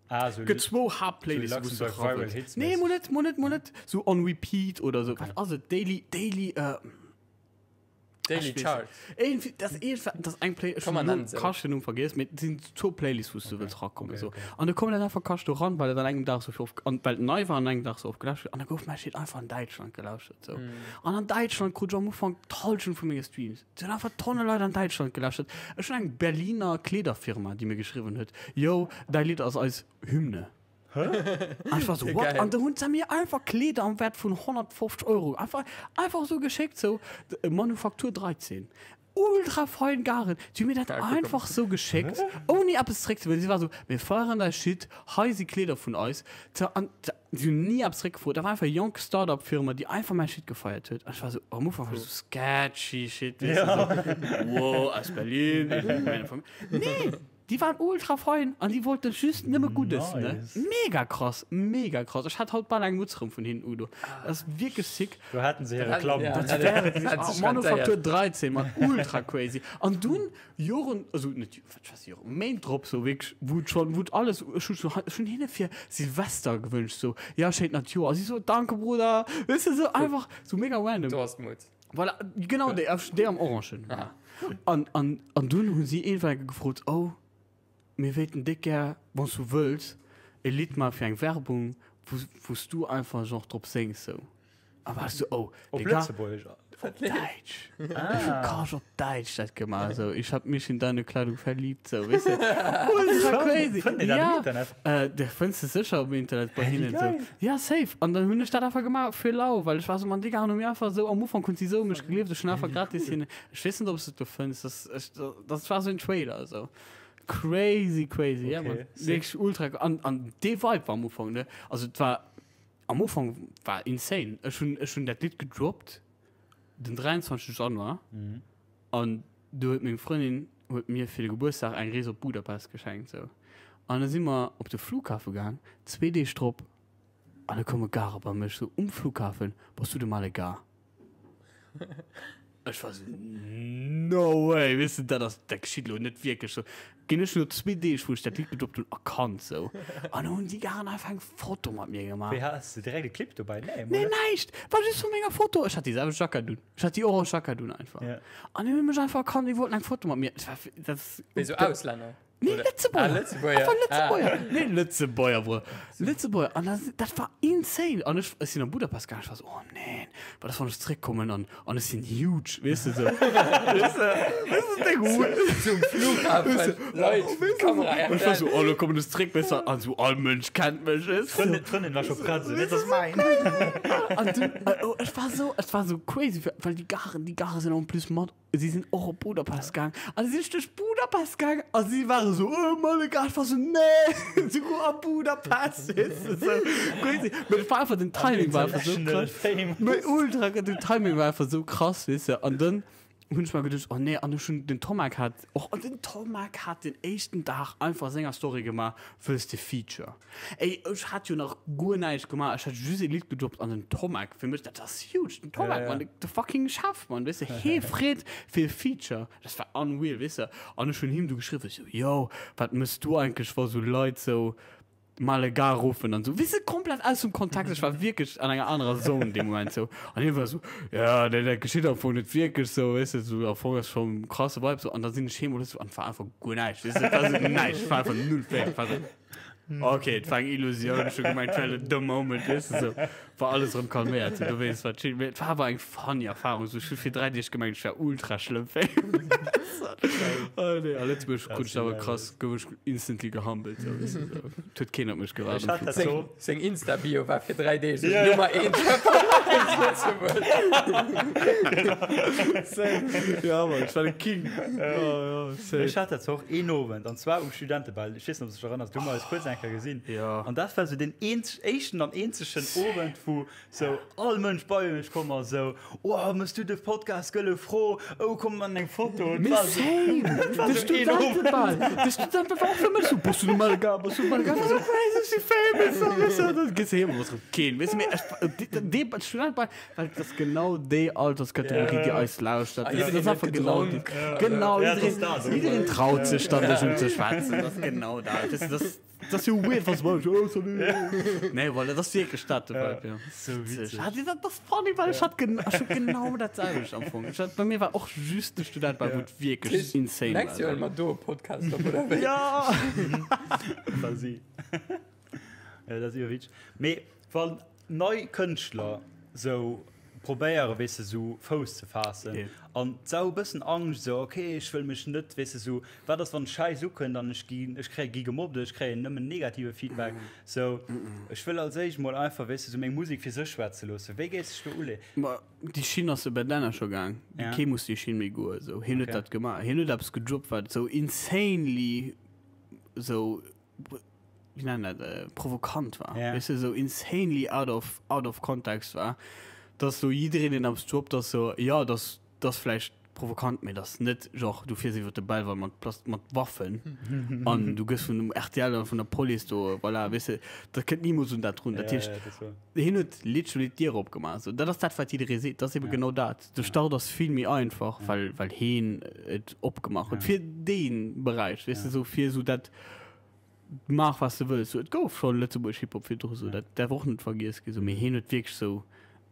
Ah, sou Gëtt zwou Haaptplaylists sou wou s du Luxembourg ra Viral wëlls. Hits Nee mäßig. mol net mol net mol net sou on repeat oder sou wat ass et Daily Daily äh Daily Chart. Irgendwie, das ist, das eng Play Komm, man nennt se. Kasch den Numm vergiss, mee et sinn zwou Playlists, wou s du Okay. wëlls rakommen. Okay, so. okay. An du komm dann einfach Kasch do ran, weil et an engem Dag so viel oft, an well et nei war an engem Dag so oft gelauschtert an da gouf mäi Shit einfach an Däitschland gelauschtert. So. Mm. An an Däitschland krut ech am Ufank d'Hallschent vu menge Streams. Et hunn einfach Tonne Leit an Däitschland gelauschtert. Ech hunn eng Berliner Kleederfirma, déi mir geschriwwen huet, Yo, däi Lidd ass eis Hymne. An ech war so, what? Geil. An da hunn se mir einfach Kleeder am Wäert vun 150 Euro einfach, einfach so geschéckt, so Manufaktur 13. Ultra fein Garen. Si hu mir dat Geil, guck einfach so geschéckt, ouni eppes zeréckzehuelen. Si war so, mir feieren däi Shit, hei si Kleeder vun eis. Ze, an si hunn ni eppes zeréckgefrot. Dat war einfach eng jonk Start-up-Firma, déi einfach mäi Shit gefeiert huet. An ech war so, am Ufank war ech so, sketchy Shit, weess de, so, wow, aus Berlin, ich bin meine Familie. Nee! Déi waren ultra fein an déi wollten just nëmme Guddes, ne? Nice. Mega krass, mega krass. Ech hat haut bal eng Mutz rëm vun hinnen, Udo. Dat ass wierklech sick. Do haten se hir Reklamm. Ja, Dat dat wär hat sech Manufaktur rentéiert. 13, man, ultra crazy. An dunn Joren, also net, wat weiß ich, Joren, Méint drop, sou wierklech, wou et schon, wou et alles, ech hu schon, ech hunn hinne fir Silvester gewënscht, sou, ja, schéint neit Joer. A si sou, danke Bruder, weess de, sou einfach, sou mega random. Do ass d'Mutz. Voilà, genau déi, déi am Orangen. Ah. An, an, an dunn hu si iergendwann eng Kéier gefrot, oh, mir wéilten déck gär, wann s du wëlls, e Lidd maache fir eng Werbung, wou, wou s du einfach genre drop séngs sou. A war ech sou, oh, Op Digga, Lëtzebuergesch? op Däitsch. Ech hu Cash op Däitsch dat gemaach, sou, ich hab mich in deine Kleidung verliebt, sou, weess de. Ultra crazy. Fënnt een dat Ja. am Internet? Äh, dat fënns de sécher um Internet bei Hä, wéi hinnen sou. geil. Ja, safe. An dann hunn ech dat einfach gemaach fir lau, well ech war sou, Mann, Digga, han hu mir einfach sou, am Ufank hunn si sou u mech gegleeft, ech hunn einfach gratis hinnen, ech weess net, ob s de et do fënns, das, ech, das war sou en Trailer, sou. Crazy, crazy, ja, Okay, Mann. sick. Wierklech ultra, an, an dee Vibe war am Ufank, ne? Also, et war, am Ufank war insane. Ech hunn, ech hunn dat Lidd gedroppt den 23. Januar an do huet meng Frëndin huet mir fir de Gebuertsdag eng Rees op Budapest geschenkt, sou. An da si mer op de Flughafe gaang, zwee Deeg drop, an da koum e Gare bei mech, sou um Flughafen, Bass du de Malek-Gar? Ech war sou, No way, weess de, dat ass, dat geschitt elo net wierklech sou. Ginn ech no zwee Deeg, wou ech dat Lidd gedroppt hunn, erkannt sou. An da hunn déi Garen einfach eng Foto mat mir gemaach. Wéi, has de direkt e Clip dobäi? Nee, Nee, mol net. näischt! War just vu menger Foto. Ech hat déi selwecht Jackett un. Ech hat déi orange Jackett un einfach. Ja. An déi hunn mech einfach erkannt, déi wollten eng Foto mat mir. Dat war, dat ass. Wéi sou Auslänner? Nee, Oder? Lëtzebuerger. Ah, Lëtzebuerger. Einfach Lëtzebuerger. Ah. Nee, Lëtzebuerger, Bro. Lëtzebuerger. An das, dat war insane. An ech, ech sinn an Budapest gegangen, ech war so, oh neen. Well das wann ech zréckkommen an, an ech sinn huge, weess de, so. Weess de, weess de, deng Hu. Zum Flughafen, Leit, Kamera, An ech war so, oh, lo kommen ech zréck, weess de, an so, all Mënsch kennt mech, weess de. D'Frëndin, d'Frëndin war scho prett, so, dat ass mäin. An du, oh, ech war so, et war so crazy, well déi Garen, déi Gare sinn en plus mat Si sinn och op Budapest gaang a si sinn duerch Budapest gaang a si ware sou, oh my God, ech war sou, nee, souguer a Budapest, weess de, sou crazy. Mee et war einfach, den Timing war einfach sou krass. Mee ultra, den Timing war einfach sou krass, weess de. An dann. Hunn ech mer geduecht, oh nee, an ech hunn, den Tomek hat och, an den Tomek hat den éischten Dag einfach senger Story gemaach, Wëlls de Feature? Ey, ech hat jo nach guer näischt gemaach, ech hat just e Lidd gedroppt an den Tomek, fir mech, dat ass huge, den Tomek, Mann, de fucking Chef, Mann, weess de, hee freet fir e Feature, dat war unreal, weess de, an ech hunn him du geschriwwen, ech sou, yo, wat mëss du eigentlech, wa sou Leit sou mal e Gar ruffen an sou, weess de, komplett aus dem Kontext, ech war wierklech an enger anerer Zone dee Moment sou an hie war sou, ja, nee, dat geschitt am Fong net wierklech sou, weess de, sou am Fong ass schonn krasse Vibe sou an da sinn ech heem oder sou an et war einfach guer näischt, weess de, et war sou näischt, et war einfach null fake, et war sou, okay, et war eng Illusioun, ech hu gemengt, et wär de Moment, weess de, sou war alles erëm calméiert, sou dowéinst war chill, mee et war awer eng funny Erfahrung, sou ech hu fir 3 Deeg gemengt, ech wär ultra schlëmm famous. Oh nee, a Lëtzebuerg krut ech awer krass, gouf ech instantly gehumbelt, sou, weess de, sou. Et huet keen op mech gewaart am Flugzeug. Seng, seng Insta-Bio war fir 3 Deeg sou Nummer 1 Rapper zu Lëtzebuerg. Same. Ja, Mann, ech war de King. Oh, ja, safe. Ech hat dat zwar och een Owend, an zwar um Studentebal. Ech weess net, ob s de dech erënners, do hu mer eis kuerz eng Kéier gesinn. Ja. An dat war sou deen eenzeg, éischten an eenzegen Owend, wou sou all Mënsch bei mech komm ass, sou, Oh, mëss du de Podcast Gëlle Fro? Oh, komm man eng Foto. Mee same! De Studentebal! De Studentebal war och fir mech sou, Bass du de Malga? Bass du de Malga? Ech war sou, Crazy, ech si famous! An weess du, dann gees de heem an ass rëm keen, weess du, mee ech, dee Studentebal, well dat ass genau déi Alterskategorie, déi eis lauschtert. Ah, Dat jiddereen ass huet einfach genau déi. gedronk. Genau, Ja, dat ass jiddereen, dat. jiddereen traut sech dann, dech unzeschwätzen. Dat ass genau dat. Weess du, dat ass. Dat ass jo weird, was man oh, salut. Nee, voilà, dat ass wierklech dat, de Vibe, ja. So witzeg. Hat, dat ass funny, well ech hat gen ech hat genau dat selwecht am Fong. Ech hat, bei mir war och just de Student bei, wou et wierklech insane war. Nächst Joer huele mer do e Podcast op, oder wéi? Ja! Quasi. Ja, dat ass iwwerwitzeg. Mee wann nei Kënschtler sou probéieren, weess de, sou Fouss ze faassen an sou e bëssen Angscht, sou ok, ech wëll mech net, weess de, sou wat ass wann Schäiss ukënnt an ech ginn, ech kréie gi gemobbt oder ech kréien nëmmen negative Feedback, sou ech wëll als éischt mol einfach, weess de, sou meng Musek fir sech schwätze loossen. Wéi géifs dech do uleeën? Ma déi Schinn ass jo bei Denner scho gaang, kee muss déi Schinn méi goen, sou hien huet dat gemaach, hien huet eppes gedroppt wat sou insanely sou wéi nennen dat, äh, provokant war. Ja. Weißt du, so insanely out of, out of context war, dass so jiddereen, deen eppes droppt, dass so, ja, das, das vielleicht provokant, mee das net, genre, du fiers iwwer de Belval mat, Plast mat Waffen an du gëss vun dem RTL oder vun der Police do, voilà, weißt du, dat kënnt nimools un dat run. Dat Ja, heescht, ja, dat war. hien huet literally d'Dier opgemaach. So, dat ass dat, wat jidderee seet. Dat ass eben Ja. genau dat. De Start ass vill méi einfach, well, well hien et opgemaach huet. Ja. Fir dee Beräich, weess Ja. de, sou fir sou dat, maach wat s de wëlls. Sou, et gouf scho Lëtzebuerg Hip-Hop virdru, sou, dat däerf och net vergiess ginn, sou, mee hien huet wierklech sou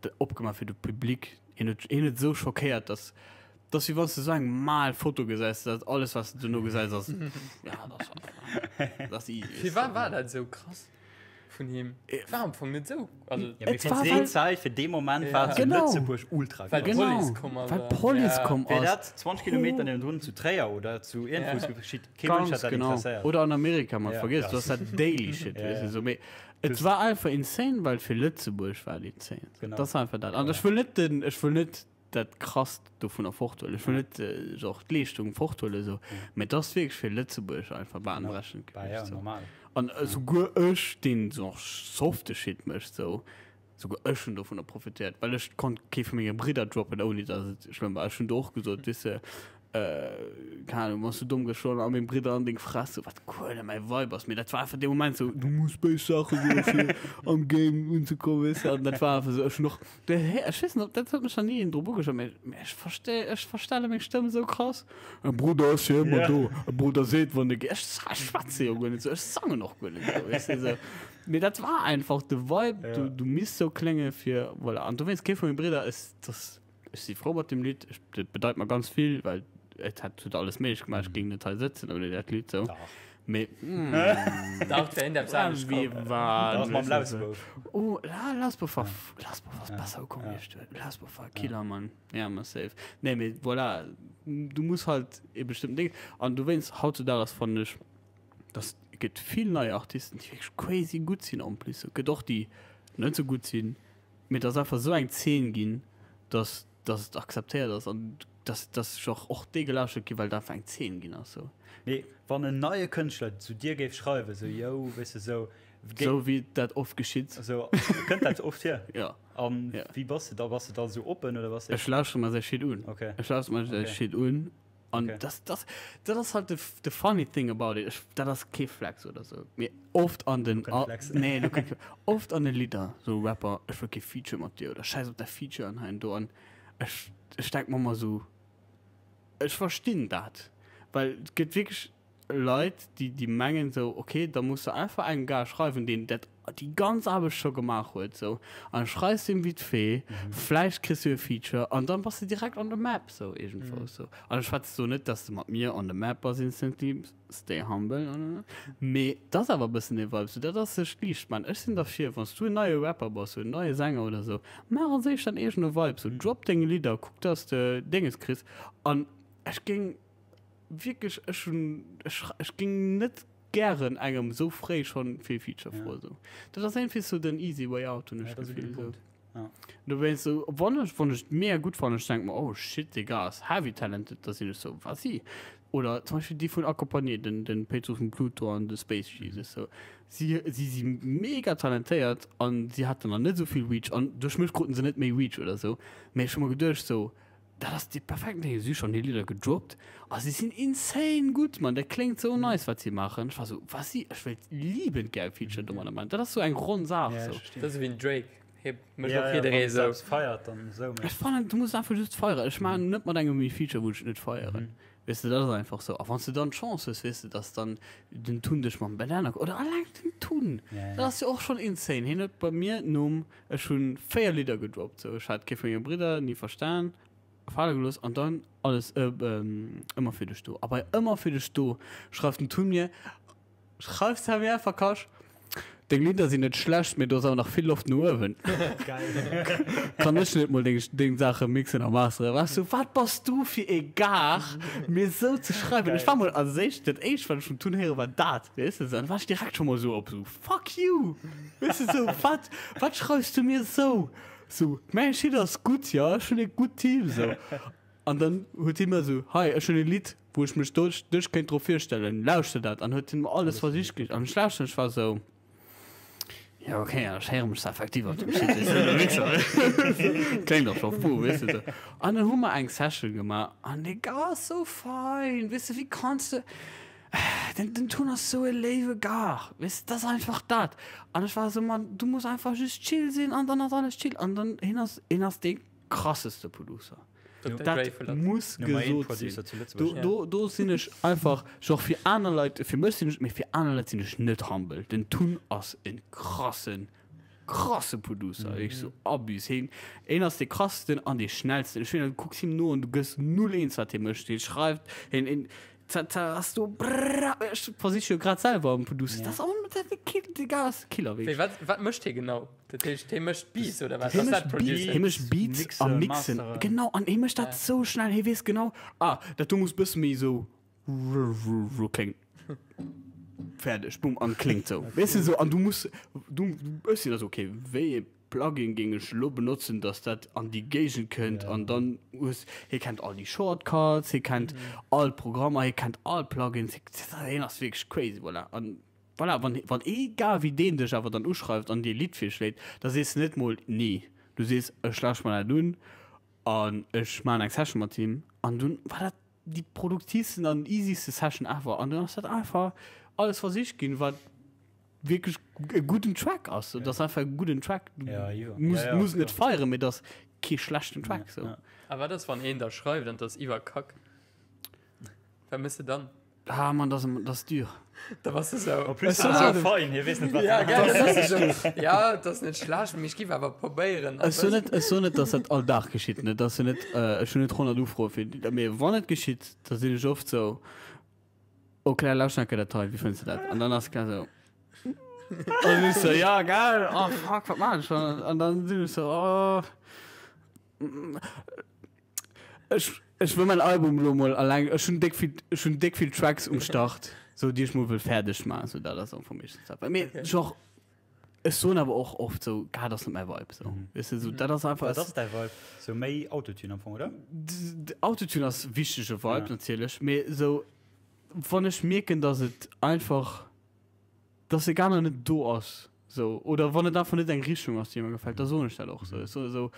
dat opgemaach fir de Public. Hien huet, hien huet sou schockéiert, dass, dass wéi wann s de sou eng mal Foto gesäis, dat alles, wat s de dono gesäis, ass, ja, dat ass, dat ass easy. Firwat war dat sou krass? Vun him. Et war am Fong net esou. Also, Ja, mee Et fir war déi well- Zäit, fir dee Moment Ja. war zu Genau. Lëtzebuerg ultra Well krass. Genau, d'Police komm ass. well d'Police Ja. komm Wär ass. dat 20 Kilometer niewendrun zu Tréier oder zu iergendwou Ja. geschitt, kee Mënsch Ganz hätt dat genau. interesséiert. Oder an Amerika, man Ja. vergiss, Ja. du hast dat daily shit, Ja, weißt du, ja. so. Mee et war einfach insane, well fir Lëtzebuerg war et insane. Genau. Dat ass einfach dat. An ech wëll net den, ech wëll net dat Krasst dovunner forthuelen. Ech wëll net äh, genre d'Leeschtung forthuelen, so. Mee dat ass wierklech fir Lëtzebuerg einfach bahnbrechend Bah, ja, gewiescht, so. normal. An äh, souguer ech, deen so softe Shit mécht, so, souguer ech hunn dovunner profitéiert, well ech konnt kee vu menge Bridder droppen, ouni datt et schlëmm war. Ech hunn do och gesot, weess de, äh, keine Ahnung, wann s du domm geschloen a meng Bridder an deng Fress, so, wat guer net mäi Vibe ass. Mee dat war einfach dee Moment so, du muss béis Saache soen, fir am Game unzekommen, weess de. An dat war einfach so, ech hunn och, ech weess net, dat huet mech nach ni een drop ugeschwat, mee ech verste, ech verstelle meng Stëmm esou krass. E Brudder ass jo ëmmer do. E Brudder seet, wann e ge-, ech schwätze jo guer net esou, ech sangen och guer net esou, weess de, esou. Mee dat war einfach de Vibe, du, du misst esou klénge fir, voilà. An dowéinst, kee vu menge Bridder, ech, das, ech si frou mat dem Lidd, ech, dat bedeit mer ganz vill, well et hätt, huet alles méiglech gemaach, ech géing net hei sëtzen ouni dat Lidd, esou. Dach. Mee, Dach, wär een eppes anescht Wie komm. war, Dach, mam Lausbouf. Oh, la, Lausbouf war, Lausbouf ass besser ukomm, wéi ech duecht. Lausbouf war Killer, Mann. Ja, ma safe. Nee, mee voilà, du muss halt e bestëmmten Ding. An dowéinst, hautzudags fannen ech, dass et gëtt vill nei Artisten, déi wierklech crazy gutt sinn en plus. Et gëtt och déi net sou gutt sinn, mee et ass einfach esou eng Zeen ginn, dass, dass et akzeptéiert ass an dass, dass sech och, och déi gelauschtert ginn, well et einfach eng Zeen ginn ass sou. Mee wann en neie Kënschtler zu dir géif schreiwen, sou, yo, weess de, sou. Sou wéi dat oft geschitt. Also kënnt dat oft vir? Ja. An ja. wéi bass de da? Bass de da sou oppen oder bass de? Ech lauschtere mer säi Shit un. Okay. Ech lauschtere mer säi okay. Shit un. An okay. das, das, dat ass halt the, the funny thing about it. Ech, dat ass kee Flex oder sou. Mee oft an den a, nee, du keng, oft an den Lidder sou Rapper, ech wëll kee Feature mat dir oder scheiß op däi Feature an hei an do an ech, ech denk mer ëmmer sou, ech verstinn dat, well et gëtt wierklech Leit, déi, déi mengen esou, ok, da muss de einfach engem Gars schreiwen, deen dat, déi ganz Aarbecht scho gemaach huet, esou, an schreifs him vite fait, vläicht kriss du e Feature an dann bass de direkt on the map, esou iergendwou, esou. An ech schwätze so net, dass de mat mir on the map bass instantly, stay humble, mee dat ass awer e bëssen dee Vibe, esou, dat ass sech liicht man. Ech sinn derfir, wann s du en neie Rapper bass, esou en neie Sänger oder esou, maach als éischt däin eegene Vibe, esou, drop deng Lidder, kuck, dass de Dénges kriss an ech géing. Wierklech, ech hunn, ech, ech géing net gären engem esou fréi schonn fir e Feature Ja. froen. Sou. Dat ass iergendwéi sou den easy way out, hunn ech Ja, dat ass e d'Gefill. gudde Sou. Punkt. Ja. Dowéinst sou, wann ech, wann ech et mega gutt fannen, ech denk mer, oh shit, dee Gars ass heavy talented, da sinn ech sou, vas-y. Oder zum Beispill déi vun Accompagné, den, den Petrus vum Pluto an de Space Jesus, sou. Si, si si mega talentéiert an si haten nach net esou vill Reach an duerch mech kruten se net méi Reach oder sou. Mee ech hu mer geduecht sou, Dat ass déi perfekt Léisung. Si hu schonn hir Lidder gedroppt a si sinn insane gutt, Mann. Dat kléngt sou nice, wat si maachen. Ech war sou, was si, ech wéilt liebend gär e Feature domadder maachen. Dat ass sou eng ronn Saach. Ja, Sou. ech verstinn. Dat ass ewéi den Drake, hie mécht Ja, och ja, jidderee wann en sou. selbst feiert, dann sou. Mee Ech fannen, du muss einfach just feieren. Ech maachen net mat engem e Feature, wou ech et net feieren. Weess de, dat ass einfach sou. A wann s de dann d'Chance hues, weess de, dass dann den Tun dech mam Banana, oder alleng den Tun, Ja, dat ja. ass jo och schonn insane. Hien huet bei mir nom Ech hunn 4 Lidder gedroppt, sou ech hat kee vu menge Bridder, ni verstan, fale gelooss an dann alles ëmmer fir dech do. A bei ëmmer fir dech do schreift den Tun mir, schreift hie mir einfach Kasch, deng Lidder sinn net schlecht, mee do ass awer nach vill Loft no uewen. Kann ech net mol deng deng Saache mixen a masteren? War ech sou, wat bass du fir ee Gar, mir sou ze schreiwen? Ech war mol als éischt, dat éischt wat ech vum Tun héiere war dat, weess de, dann war ech direkt scho mol sou op sou. Fuck you! Weess de sou, wat, wat schreifs du mir sou? Sou, mäi Shit ass gutt, jo, ech hunn e gutt Team, sou. An dann huet hie mir sou, hei, ech hunn e Lidd, wou ech mech do, dech kéint dru virstellen, lauschter dat. An huet hien mer alles versicht geet. An ech lauschteren, ech war sou, jo, okay, ech héiere mech effektiv op dem Shit, weess de, de Mixer kléngt och scho fou, weess de, sou. An dann hu mer eng Session gemaach an dee Gars ass sou fein, weess de, wéi kanns de. Den, den Tun ass sou e léiwe Gar, weess de, dat ass einfach dat. An ech war esou, Mann, du muss einfach just chill sinn an dann ass alles chill. An dann, hien ass, hien ass dee krasseste Producer. Dr. Dat Dre vu Lëtzebuerg. muss Nummer een gesot Producer sinn. zu Do, Lëtzebuerg. do, do sinn ech einfach, genre fir aner Leit, fir mech sinn ech, mee fir aner Leit sinn ech net humble. Den Tun ass e krassen krasse Producer, mm. so abus. Heen, een ass de krassesten an de schnellsten. Ech du kucks him no an du gëss null eens wat hie mécht. Hie schreift, hien, hien, ass du brrr, ech versich jo grad selwer am Producer. Ja. Das on, dat de Kill, de Gas Killer wéi. Wat, wat mécht hie genau? Dat heescht, hie mécht Beats oder wat? Hie mécht Beats, hie mécht Beats a mixen. Genau, an hie mécht dat ja. sou schnell. Hie weess genau, ah, dat do muss bësse méi sou kléngen. Fäerdeg, bumm, an kléngt sou. Weess de, sou, an du muss, du, ech sinn da sou, okay, wéi ee Plugin géing ech elo benotzen, dass dat an déi Géigend kënnt, an dann hues, hie kennt all déi Shortcuts, hie kennt all d'Programmer, hie kennt all d'Plugins, hien ass wierklech crazy, voilà. An voilà, wann, wann egal wéi deen dech awer dann uschreift an dir e Lidd virschléit, da sees de net mol nee, du sees, ech lauschter mer dat un an ech maachen eng Session mat him, an dunn war dat déi produktivsten an easyste Session ever an dann ass dat einfach alles versicht ginn wat wierklech e gudden Track ass dat ass einfach e gudden Track du Ja, jo. muss Ja, ja, muss net klar. feieren mee dat ass kee schlechten Track sou Ja. A wat ass wann een da schreift an et ass iwwer Kack? Wat méchs de dann? ah Mann dat ass dat ass dur Da bass de sou. En plus Ech ass soen- esou fein, hie weess net wat Ja, en gell, hat. dat ass esou. Ja, et ass net schlecht, mee ech giff awer probéieren. Ech soen net, ech soen net, dass dat all Dag geschitt, ne, dass net, ech hunn net 100 Ufroe fir, mee wann et geschitt, da sinn ech oft sou, oh Claire, lauschter eng Kéier dat hei, wéi fënns de dat? An dann ass d'Claire sou, an dann sinn ech sou, ja gell, oh fuck, wat maan ech dann? An dann sinn ech sou, oh. Ech, ech wëll mäin Album elo mol alleng, ech hunn déck vill, ech hunn déck vill Tracks um Start, sou déi ech mol wëll fäerdeg maachen, sou dat ass am Fong meeschtens dat. Mee Okay. genre, ech soen awer och oft sou, gah, dat ass net mäi Vibe, sou. Weess de, sou dat ass einfach. Wat ass däi Vibe? Sou méi Autotune am Fong, oder? D- Autotune ass wichtege Vibe Ja. natierlech, mee sou wann ech mierken, datt et einfach. Dass e Ganer net do ass, sou, oder wann et einfach net eng Richtung ass, déi mer gefält, da soen ech dat och sou. Ech soe sou,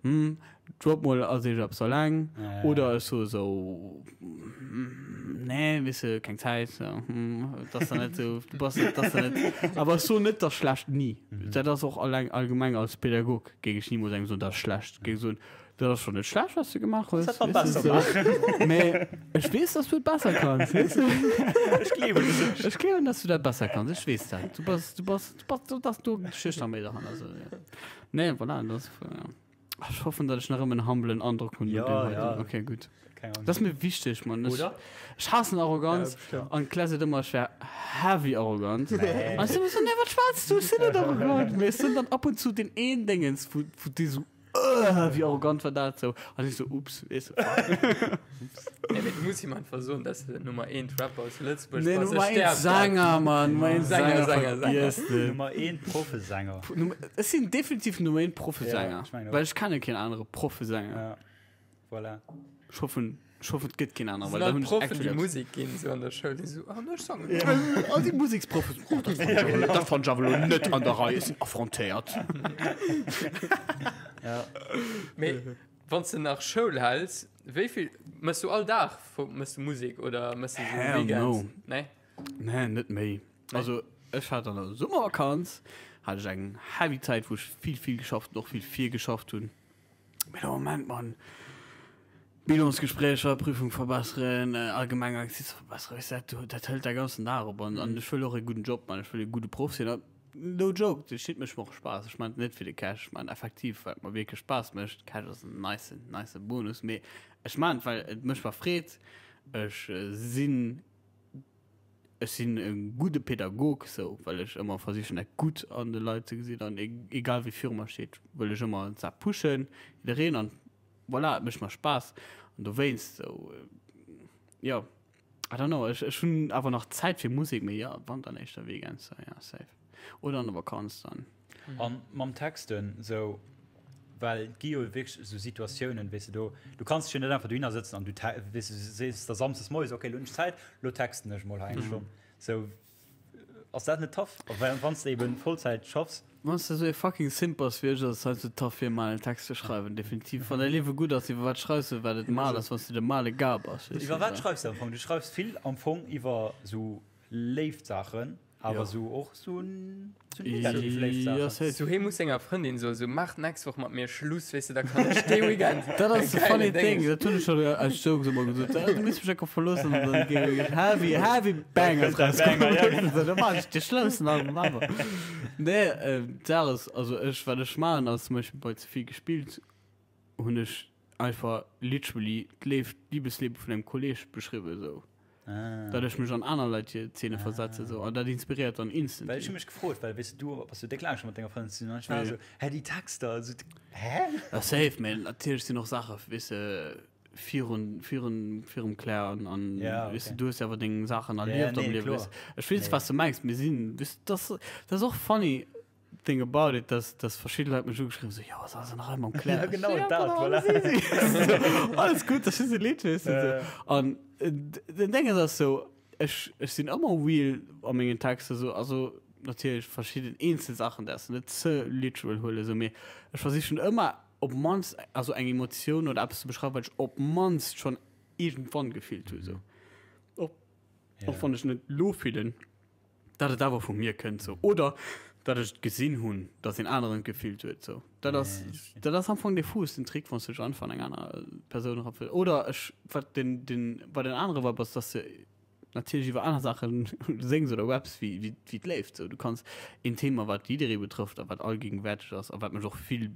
hm, drop mol als éischt eppes alleng, oder ech soe sou, hm, nee, weess de, keng Zäit, sou, hm, et ass dann net sou, du bass net, et ass dann net. Awer ech soen net, dat ass schlecht, ni. Dat ass och alleng, allgemeng als Pädagog géing ech nimools engem soen, dat ass schlecht. Géing soen, Dat ass schon net schlecht was du gemaach hues. Dat besser maachen. Mee ech weess dass du et besser kanns. Weess du? Ech gleewen un dech. Ech gleewen dass du dat besser kanns. Ech weess dat. Du bass du bass du bass du dass do Geschicht nach méi dahanner sou ja. Nee voilà dat ass ja. Ech hoffen dat ech nach ëmmer en humblen Androck hunn. Ja, ja. Okay gutt. Keng Ahnung. Dat ass mir wichteg Mann. Ech Oder? ech haassen Arroganz Ja, bestimmt. an d'Claire seet ëmmer ech wär heavy arrogant. Nee. An ech sinn ëmmer sou nee wat schwätz du ech sinn net arrogant. Mee ech sinn dann ab und zu deen een Déngens wou wou déi sou Ëh, wéi arrogant war dat sou? An ech sou, ups, weess de, fuck. Nee, mee du muss him einfach soen, dass de den Nummer 1 Rapper aus Lëtzebuerg Nee, bass. Nummer Ech 1 sterf dat. Sänger, Mann, Nummer 1 Sänger, Sänger, Sänger, Sänger. vergiess net. Nummer 1 Proffesänger. Ech sinn definitiv Nummer 1 Proffesänger, Ja, ech mengen och. well ech kenne keen anere Proffesänger. Ja, voilà. Ech hoffen, ech hoffen, et gëtt keen anere, Sinn well all dann hunn ech Proffen, déi actually eppes. Musek ginn, sou an der Schoul, déi sou, ah, ech sangen. All déi Museksproffen, oh, dat fannt ech awer, dat fannt ech awer elo net an der Rei, ech sinn affrontéiert. Ja. Mee wann s de nach Schoul häls, wéi vill, mëss du all Dag, mëss du Musek oder mëss du sou Hell Weekends? no. Nee? Nee, net méi. Also ech hat an der Summervakanz hat ech eng heavy Zäit, wou ech vill, vill geschafft hunn, och vill virgeschafft hunn. Mee de Moment, Mann, Bilansgespréicher, Prüfung verbesseren, allgemeng Akzise verbesseren, weess dat, dat hëlt däi ganzen Dag op. An an ech wëll och e gudden Job man, ech wëll e gudde Proff sinn. An no joke, de Shit mécht mer och Spaass. Ech man et net fir de Cash, ech man et effektiv, well et mer wierklech Spaass mécht. Cash ass en nicen, nice Bonus, mee ech man et, well et mécht mer Freed. Ech sinn. Ech sinn e gudde Pädagog, sou, well ech ëmmer versichen dat Gutt an de Leit ze gesinn an egal wie viru mer steet, wëll ech ëmmer d'Saach pushen, jiddereen an voilà, et mécht mer Spaass an dowéinst sou, jo, I don't know, ech ech hunn awer nach Zäit fir Musek, mee jo, wann dann éischter Weekends, sou, ja, safe oder an der Vakanz dann. An mam Texten, sou, well et gi jo wierklech esou Situatiounen, weess de, do, du kanns dech jo net einfach dohinner sëtzen an du te, weess de, sees da samsdes moies, okay, elo hunn ech Zäit, elo texten ech mol hei eng Stonn. Sou, ass dat net tough, wann s de eben Vollzäit schaffs? Wann s de esou ee fucking Simp bass wéi ech, ass et heiansdo tough fir emol en Text ze schreiwen, definitiv. Wann däi Liewe gutt ass, iwwer wat schreifs de, wat et mal ass, wann s de der mal egal bass, weess de. Iwwer wat schreifs de am Fong? Du schreifs vill am Fong iwwer sou léift Saachen. Awer sou och sou negativ léif Saachen. Sou hee muss senger Frëndin soen, sou maach d'nächst Woch mat mir Schluss, weess de, da kann ech dee Weekend Dat ass de e funny gäilen thing, Dénges. dat hunn ech scho als Joke sou mol gesot, du misst mech einfach verloossen an dann géing wierklech heavy, heavy Bangers rauskommen. Da maan ech de schlëmmsten Album ever. Nee, d'Saach ass, also ech, wat ech maachen ass zum Beispill bei Zevill gespillt hunn ech einfach literally d'Léift, d'Libesliewe vun engem Kolleg beschriwwen esou. Ah. Dat ech mech an aner Leit hir Zeene ah. versetze sou an dat inspiréiert dann instantly. Well ech hu mech gefrot, well weess du bass jo déck laang scho mat denger Frëndin zesummen an ech war esou, hä déi Texter, esou hä? Ja safe, mä natierlech sinn och Saache weess de virun virun virum Claire an an Ja, okay. weess de du hues jo awer deng Saachen Ja, erlieft am nee, Liewen, kloer. weess ech weess Nee. wat s de mengs, mir sinn weess de dat ass dat ass och funny thing about it, dass dass verschidde Leit mech ugeschriwwen hunn, so, jo, ass alles nach ëmmer am Claire? Ja, genau, Ja, dat, voilà, voilà. alles easy. Alles gutt, das ist e Lied, weess de, Ja, so. ja. An äh, den Ding ass so, ech, ech sinn ëmmer real a mengen Texter, so, also natierlech verschidden eenzel Saachen däerfs de net ze literal huelen, so, mee ech versichen ëmmer op mannst, also eng Emotioun oder eppes ze beschreiwen, wat ech op mannst schonn iergendwann gefillt hunn, so. Och, Ja. och wann ech net lo fillen. dat et awer vu mir kënnt sou oder dat ech et gesinn hunn, datt een aneren et gefillt huet sou. Dat ass dat ass am Fong dee Fuuss, den Trick, wann s du dech einfach an eng aner Persoun erafëlls. Oder ech wat den den bei den anere Vibe ass, datt s de natierlech iwwer aner Saache séngs oder raps wéi wéi wéi d'Léift sou. Du kanns een Thema wat jidderee betrëfft a wat allgegenwärteg ass a wat mech och vill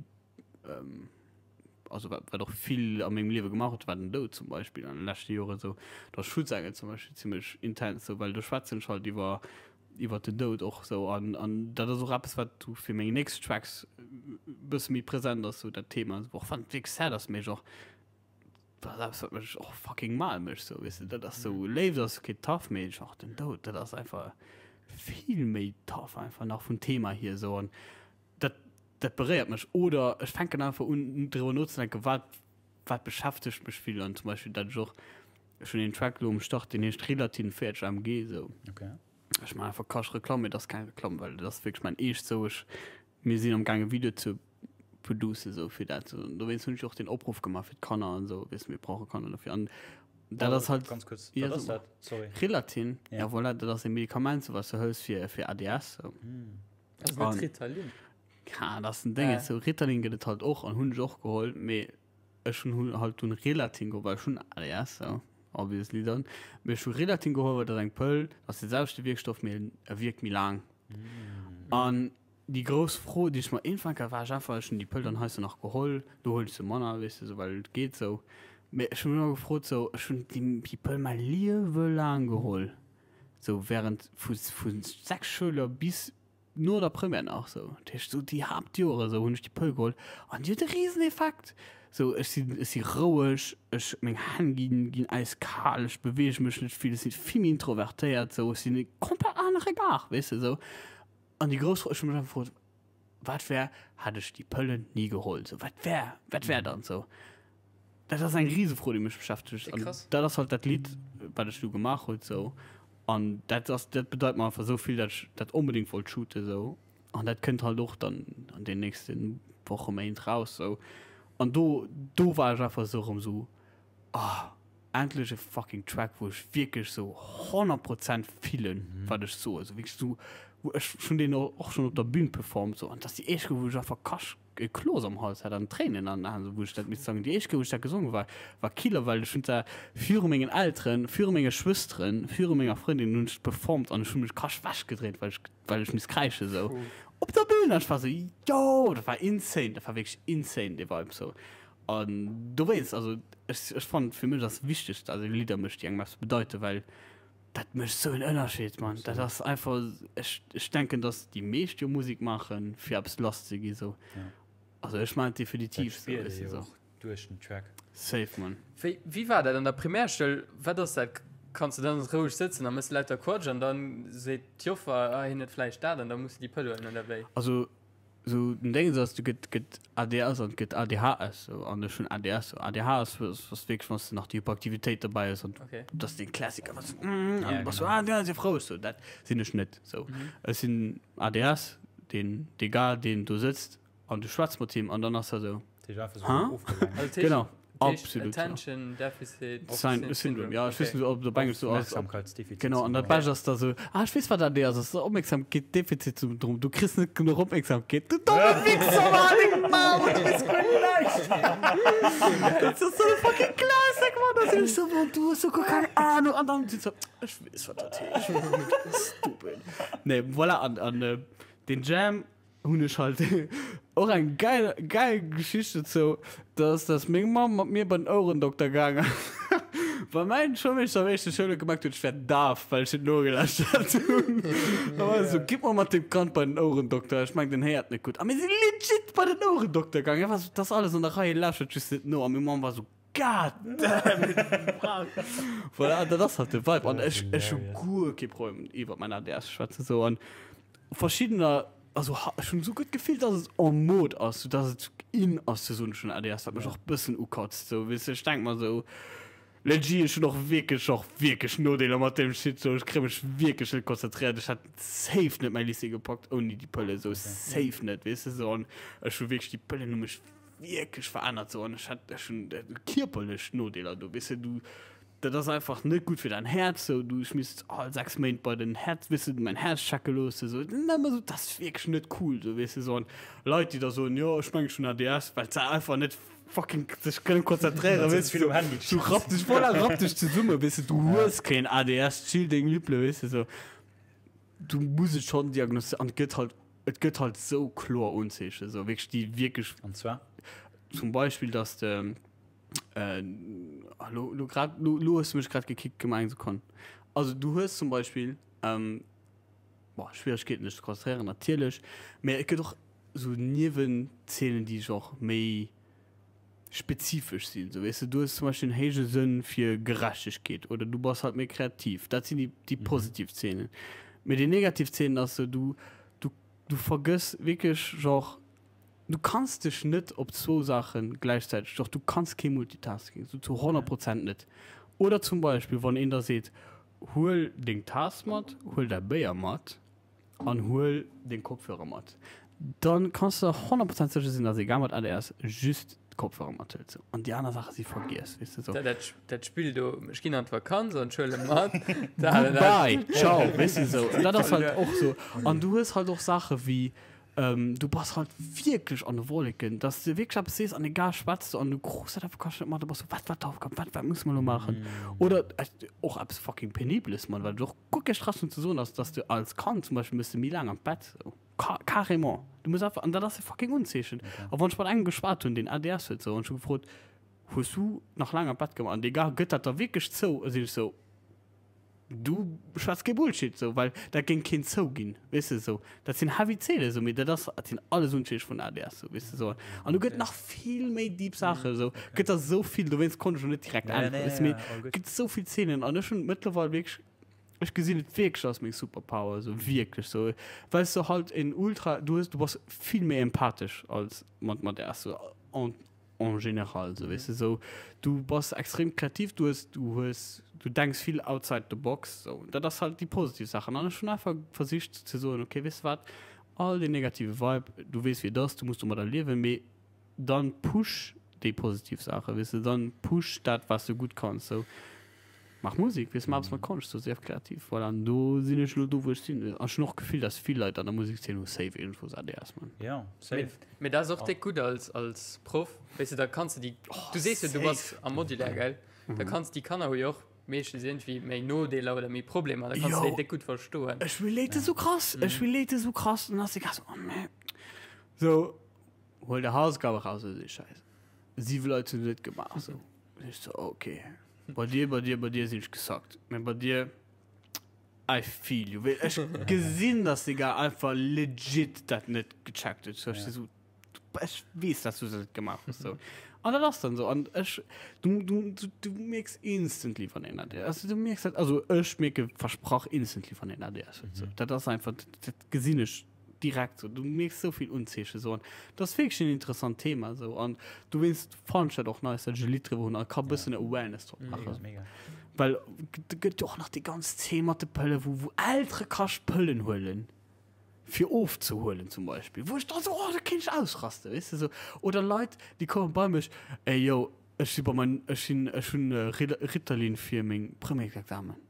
also wat, wat och vill a mengem Liewe gemaach huet, war den Doud zum Beispill an de leschte Joren esou. Do ass Schutzengel zum Beispill zimmlech intens esou, well do schwätzen ech halt iwwer iwwer den Doud och esou an an dat ass och eppes wat du fir meng nächst Tracks e bësse méi present ass, sou dat Thema, och wann et wierklech sad ass, mee ech och dat ass eppes wat mech och fucking mal mécht sou, weess de, dat ass sou, Léift ass okay tough, mee ech och den Doud, dat ass einfach vill méi tough einfach nach vum Thema hier esou an dat, dat beréiert mech. Oder ech fänken einfach un driwwer nozedenken, wat, wat beschäftegt mech vill. An zum Beispill dat ech och, ech hunn een Track elo um Start, deen heescht Rilatin 40 MG esou. Okay. Ech maachen einfach Cash Reklamm, mee dat ass keng Reklamm, well dat ass wierklech mäin Eescht sou. Ech, mir sinn am gaange Video ze producen sou fir dat. An dowéinst hunn ech och deen Opruff gemaach fir d'Kanner an esou, weess de, mir brauche Kanner dofir. An dat ass halt. Ganz kuerz, Ja, wat ass sag mal. dat? Sorry. Rilatin, Ja. ja voilà, dat ass e Medikament, sou wat s du hëls fir, fir ADS sou. Ass net An- Ritalin? Ja, dat ass den Dénges, Äh. sou Ritalin gëtt et halt och an hunn ech och geholl, mee Ech hunn halt dunn Rilatin geholl, well ech hunn ADS, sou, obviously dann. Mee ech hu Rilatin geholl, well dat ass eng Pëll, dat ass dee selwechte Wierkstoff, mee e wierkt méi laang. An déi grouss Fro, déi ech mer iergendwann war ech einfach, ech hunn déi Pëll dann heiansdo nach geholl, lo huelen ech se manner, weess de, sou, well et geet sou. Mee ech hu mech ëmmer gefrot, sou, ech hunn déi, déi Pëll mäi Liewe laang geholl, sou während vu, vu 6 Schouljoer bis No der Première nach sou, dat heescht sou déi Haaptjoere sou hunn ech déi Pëll geholl an déi huet e riesen Effekt. Sou ech sinn, ech si roueg, ech meng Hänn ginn, ginn äiskal, ech beweege mech net vill, ech sinn vill méi introvertéiert sou, ech sinn e komplett anere Gar, weess de sou. An déi grouss Fro, ech hu mech einfach gefrot, wat wär, hätt ech déi Pëllen ni geholl sou, wat wär, wat wär dann sou? Dat ass eng Risefro, déi mech beschäftegt. An dat ass halt dat Lidd, wat ech du gemaach huet sou. An dat ass, dat bedeit mer einfach esou vill, dat ech dat onbedéngt wollt shooten sou. An dat kënnt halt och dann an den nächste Woche, Méint raus sou. An do, do war ech einfach esou erëm sou, ah, endlech e fucking Track, wou ech wierklech sou 100 Prozent fillen, wat ech soen. Sou wierklech sou, wou ech hunn deen och schonn op der Bühn performt sou. An dat ass déi éischt Kéier, wou ech einfach Kasch e Kloos am Hals hat an Tréinen an den Aen, wou ech dat misst sangen. Déi éischt Kéier, wou ech dat gesongen hu war, war Killer, well ech hunn dat viru mengen Elteren, viru menge Schwësteren, viru menger Frëndin hunn ech performt an ech hu mech kasch wech gedréint, well ech, well ech misst kräische sou op der Bühn an ech war sou, yo, dat war insane, dat war wierklech insane dee Vibe sou. An dowéinst, also ech, ech fannen, fir mech ass wichteg, dass ee Lidder mécht, déi engem eppes bedeiten, well Dat mécht sou en Ënnerscheed, Mann. Dat ass einfach, ech, ech denken, dass déi meescht jo Musek maachen, fir eppes lass ze gi sou. Ja. Also ech maachen et definitiv Dat sou, spiert weess ee de jo sou. och duerch den Track. Safe, Mann. Wéi, wéi war dat an der Primärschoul? Wat ass dat? Kanns de dann roueg sëtzen a mëss lauter Quatsch an dann seet d'Joffer, ah, hien huet vläicht dat an da muss de déi Pëll huelen oder wéi? Also Sou den Déngens ass, du gëtt gëtt ADS an et gëtt ADHS sou an ech hunn ADS. Sou ADHS ass ass wierklech wann s de nach déi Hyperaktivitéit derbäi hues an Okay. dat ass dee Klassiker wann s du mm, an Ja, du bass sou genau. ah ja sief roueg sou dat sinn ech net sou. Ech sinn ADS, deen dee Gars deen do sëtzt an du schwätz mat him an dann ass er sou Dat heescht einfach sou Huh? ofgelenkt. Also dat heescht, Genau, dat heescht absolut, ja. Attention Deficit Syn Syndrome, ja ech weess net ob et op Englesch sou ass. Opmerksamkeitsdefizit. Genau, an dat Bescht ass da sou, ah ech weess wat dat ass, ass Opmerksamkeetsdefizitsyndrom, du kriss net genuch Opmerksamkeet, du domme Wichser, Mann, deng Maul, du weess guer näischt. Dat ass sou e fucking Classic, Mann, da sinn ech sou, Mann, du hues sou guer keng Ahnung, an dann sinn se sou, ech weess wat dat heescht, stupid. Nee, voilà, an, an den Jam hunn ech halt och eng geil, geil Geschicht dozou, dass, dass meng Mamm mat mir bei den Ouerendokter gaang ass, well mäin Schoulmeeschter am éischte Schouljoer gemerkt huet, ech wär daf, well ech net nogelauschtert hunn. Da war e sou, Gitt mol mat deem Kand bei den Ouerendokter, ech mengen, den héiert net gutt. A mir si legit bei den Ouerendokter gaang. Hie war sou, 't ass alles an der Rei, hie lauschtert just net no. A meng Mamm war sou, God damn it, Frank. Voilà, dat ass halt de Vibe. An ech, ech hu guer kee Problem, iwwer mäin ADS ze schwätzen, sou. An verschiddener, also ech hunn esou gutt gefillt, dass et en mode ass, sou dass et in ass ze soen, ech hunn ADS, wat mech och bëssen ukatzt, sou, weess de. Ech denk mer sou, legit, ech hunn och wierklech, och wierklech Nodeeler mat deem Shit, sou, ech kréie mech wierklech net konzentréiert, ech hätt safe net mäi Lycée gepackt ouni déi Pëlle, sou, safe net, weess de, sou. An ech hu wierklech, déi Pëllen hu mech wierklech verännert sou an ech hat ech hunn kierperlech Nodeeler do weess de du dat ass einfach net gutt fir däin Häerz sou du ech misst all 6 Méint bei den Häerz weess de mäin Häerz checke loosse sou nëmme sou dat ass wierklech net cool sou weess de sou an Leit déi da soen jo ech mengen ech hunn ADS well se einfach net fucking sech kënnen konzentréieren weess de sou rapp dech voilà rapp dech zesumme weess de du hues keen ADS chill deng Lippele weess de sou du muss et schonn diagnostizéieren an et gëtt halt Et gëtt halt sou kloer Unzeechen, sou wierklech, déi wierklech. An zwar? Zum Beispill, dass de, äh, ah, lo, lo grad, lo, lo hues du mech grad gekickt, gëmm mer eng Sekonn. Also du hues zum Beispill, ähm, boah, Schwieregkeeten dech ze konzentréieren, natierlech, mä et gëtt och sou Niewenzeenen, déi genre méi spezifesch sinn, sou weess de, du hues zum Beispill en héije Sënn fir Gerechtegkeet oder du bass halt méi kreativ, dat sinn déi, déi positiv Zeenen. Mee déi negativ Zeenen ass sou, du, du, du vergëss wierklech genre, du kanns dech net op zwou Saache gläichzäiteg, genre du kanns kee Multitasking, sou zu 100 Prozent net. Oder zum Beispill wann een da seet. Huel deng Taass mat, huel däi Béier mat an huel deng Kopfhörer mat. Dann kanns de 100 Prozent sécher sinn, dass egal mat ADS just d'Kopfhörer mat hëls an déi aner Saache si vergiess, weess de sou. Dat, dat Spill do, ech ginn an d'Vakanz an ech huele mat. Goodbye, ciao, weess de sou. Dat ass halt och sou. An du hues halt och Saache wéi, du bass halt wierklech an de Wolleken, dass de wierklech eppes sees an egal schwätz du an du krus dat einfach kanns net mat, du bass sou, wat war d'Aufgab, wat, wat musse mer elo maachen? Oder och eppes fucking Penibeles, man, wat ech och guer kee Stress hunn ze soen, ass, dass du als Kand zum Beispill muss de méi laang an d'Bett, sou. Carrément. Du muss einfach, an dat ass e fucking Unzeechen. A wann ech mat engem geschwat hunn, deen ADS huet, sou, an ech hu gefrot, Hues du nach laang am Bett gemaach? An dee Gars gëtt dat da wierklech zou, a sinn ech sou, Du schwätz kee Bullshit, sou, well dat géing keen zouginn, weess de, sou. Dat sinn heavy Zeelen, sou, mee dat ass, dat sinn alles Unzeeche vun ADS, sou, weess de, sou. An do gëtt nach vill méi deep Saachen, sou, gëtt der sou vill, dowéinst konnt ech lo net direkt äntweren, weess de, mee gëtt sou vill Zeenen an ech hunn mëttlerweil wierklech, Ech gesinn et wierklech als meng Superpower, esou wierklech sou, well s de halt en ultra, du hues, du bass vill méi empathesch als mat mat der sou en en général sou, weess de, sou du bass extrem kreativ, du hues, du hues, du denks vill outside the box sou, dat ass halt déi positiv Saachen an ech hunn einfach versicht ze soen, okay weess de wat, all deen negative Vibe, du weess wéi et ass, du muss domadder liewen, mee dann push déi positiv Saachen, weess de, dann push dat wat s de gutt kanns, sou maach Musek, weess de, maach eppes mat Konscht, sou sief kreativ, voilà, an do sinn ech elo do wou ech sinn an ech hunn och d'Gefill dass vill Leit an der Musekszeen hu safe iergendwou ADS man. Jo, safe. Mee dat ass och déck gutt als als Proff, weess de, da kanns de déi, du sees jo du bass am Modulaire, gell, da kanns déi Kanner hu jo och meeschtens iergendwéi méi Nodeeler oder méi Problemer, da kanns de déi déck gutt verstoen. Ech relate sou krass, ech relate sou krass, an dann ass de Gars sou, oh nee, sou. Huel der Hausaufgabe raus oder déi Scheiss. 7 Leit hunn et net gemaach sou. Ech sou ok. Bei dir, bei dir, bei dir sinn ech gesackt. Mee bei dir I feel you. Well ech gesinn, dass de Gars einfach legit dat net gecheckt huet. Sou ech si sou, ech weess, dass du dat net gemaach hues sou. An dat ass dann sou. An ech, du, du, du, du mierks instantly wann een ADHS, also du mierks dat, also ech mierke versprach instantly wann een ADHS huet sou. Dat ass einfach, dat gesinn ech. direkt so du mierks sou vill Unzeeche so an dat ass wierklech en interessant Thema sou an dowéinst fannen ech dat och nice dat ech e Lidd driwwer hunn a ka bëssen Awareness drop maachen. Mega, mega. Well et gëtt jo och nach déi ganz Zeen mat de Pëlle wou wou Eltere kascht Pëllen huelen fir ofzehuelen zum Beispill wou ech da sou oh da kéint ech ausrasten weess de sou oder Leit déi komme bei mech ey yo ech si bei mein ech sinn ech hunn Ritalin fir meng Premièresexamen.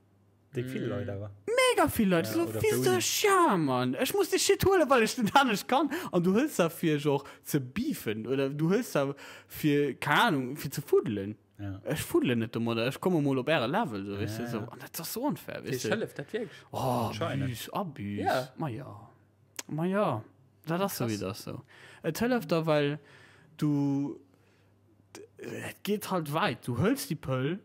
Déck vill Leit awer. Mega vill Leit! So, oder op wéi der de Uni. Chien, Mann! Ech muss dee Shit huelen, well ech net anescht kann. An du hëls da fir genre ze beefen oder du hëls da fir, keng Ahnung, fir ze fuddelen. Ja. Ech fuddelen net domadder, ech komme mol op äre Level, so, weess de, Ja, so. ja. An dat ass so unfair, weess Fir de. hëlleft dat wierklech? Oh, Anscheinend. Abus, Abus. Ja. Ma ja. Ma ja. Dat ass sou, Krass. wéi et ass, sou. Et hëlleft der, well du, et geet halt wäit. Du hëls déi Pëll.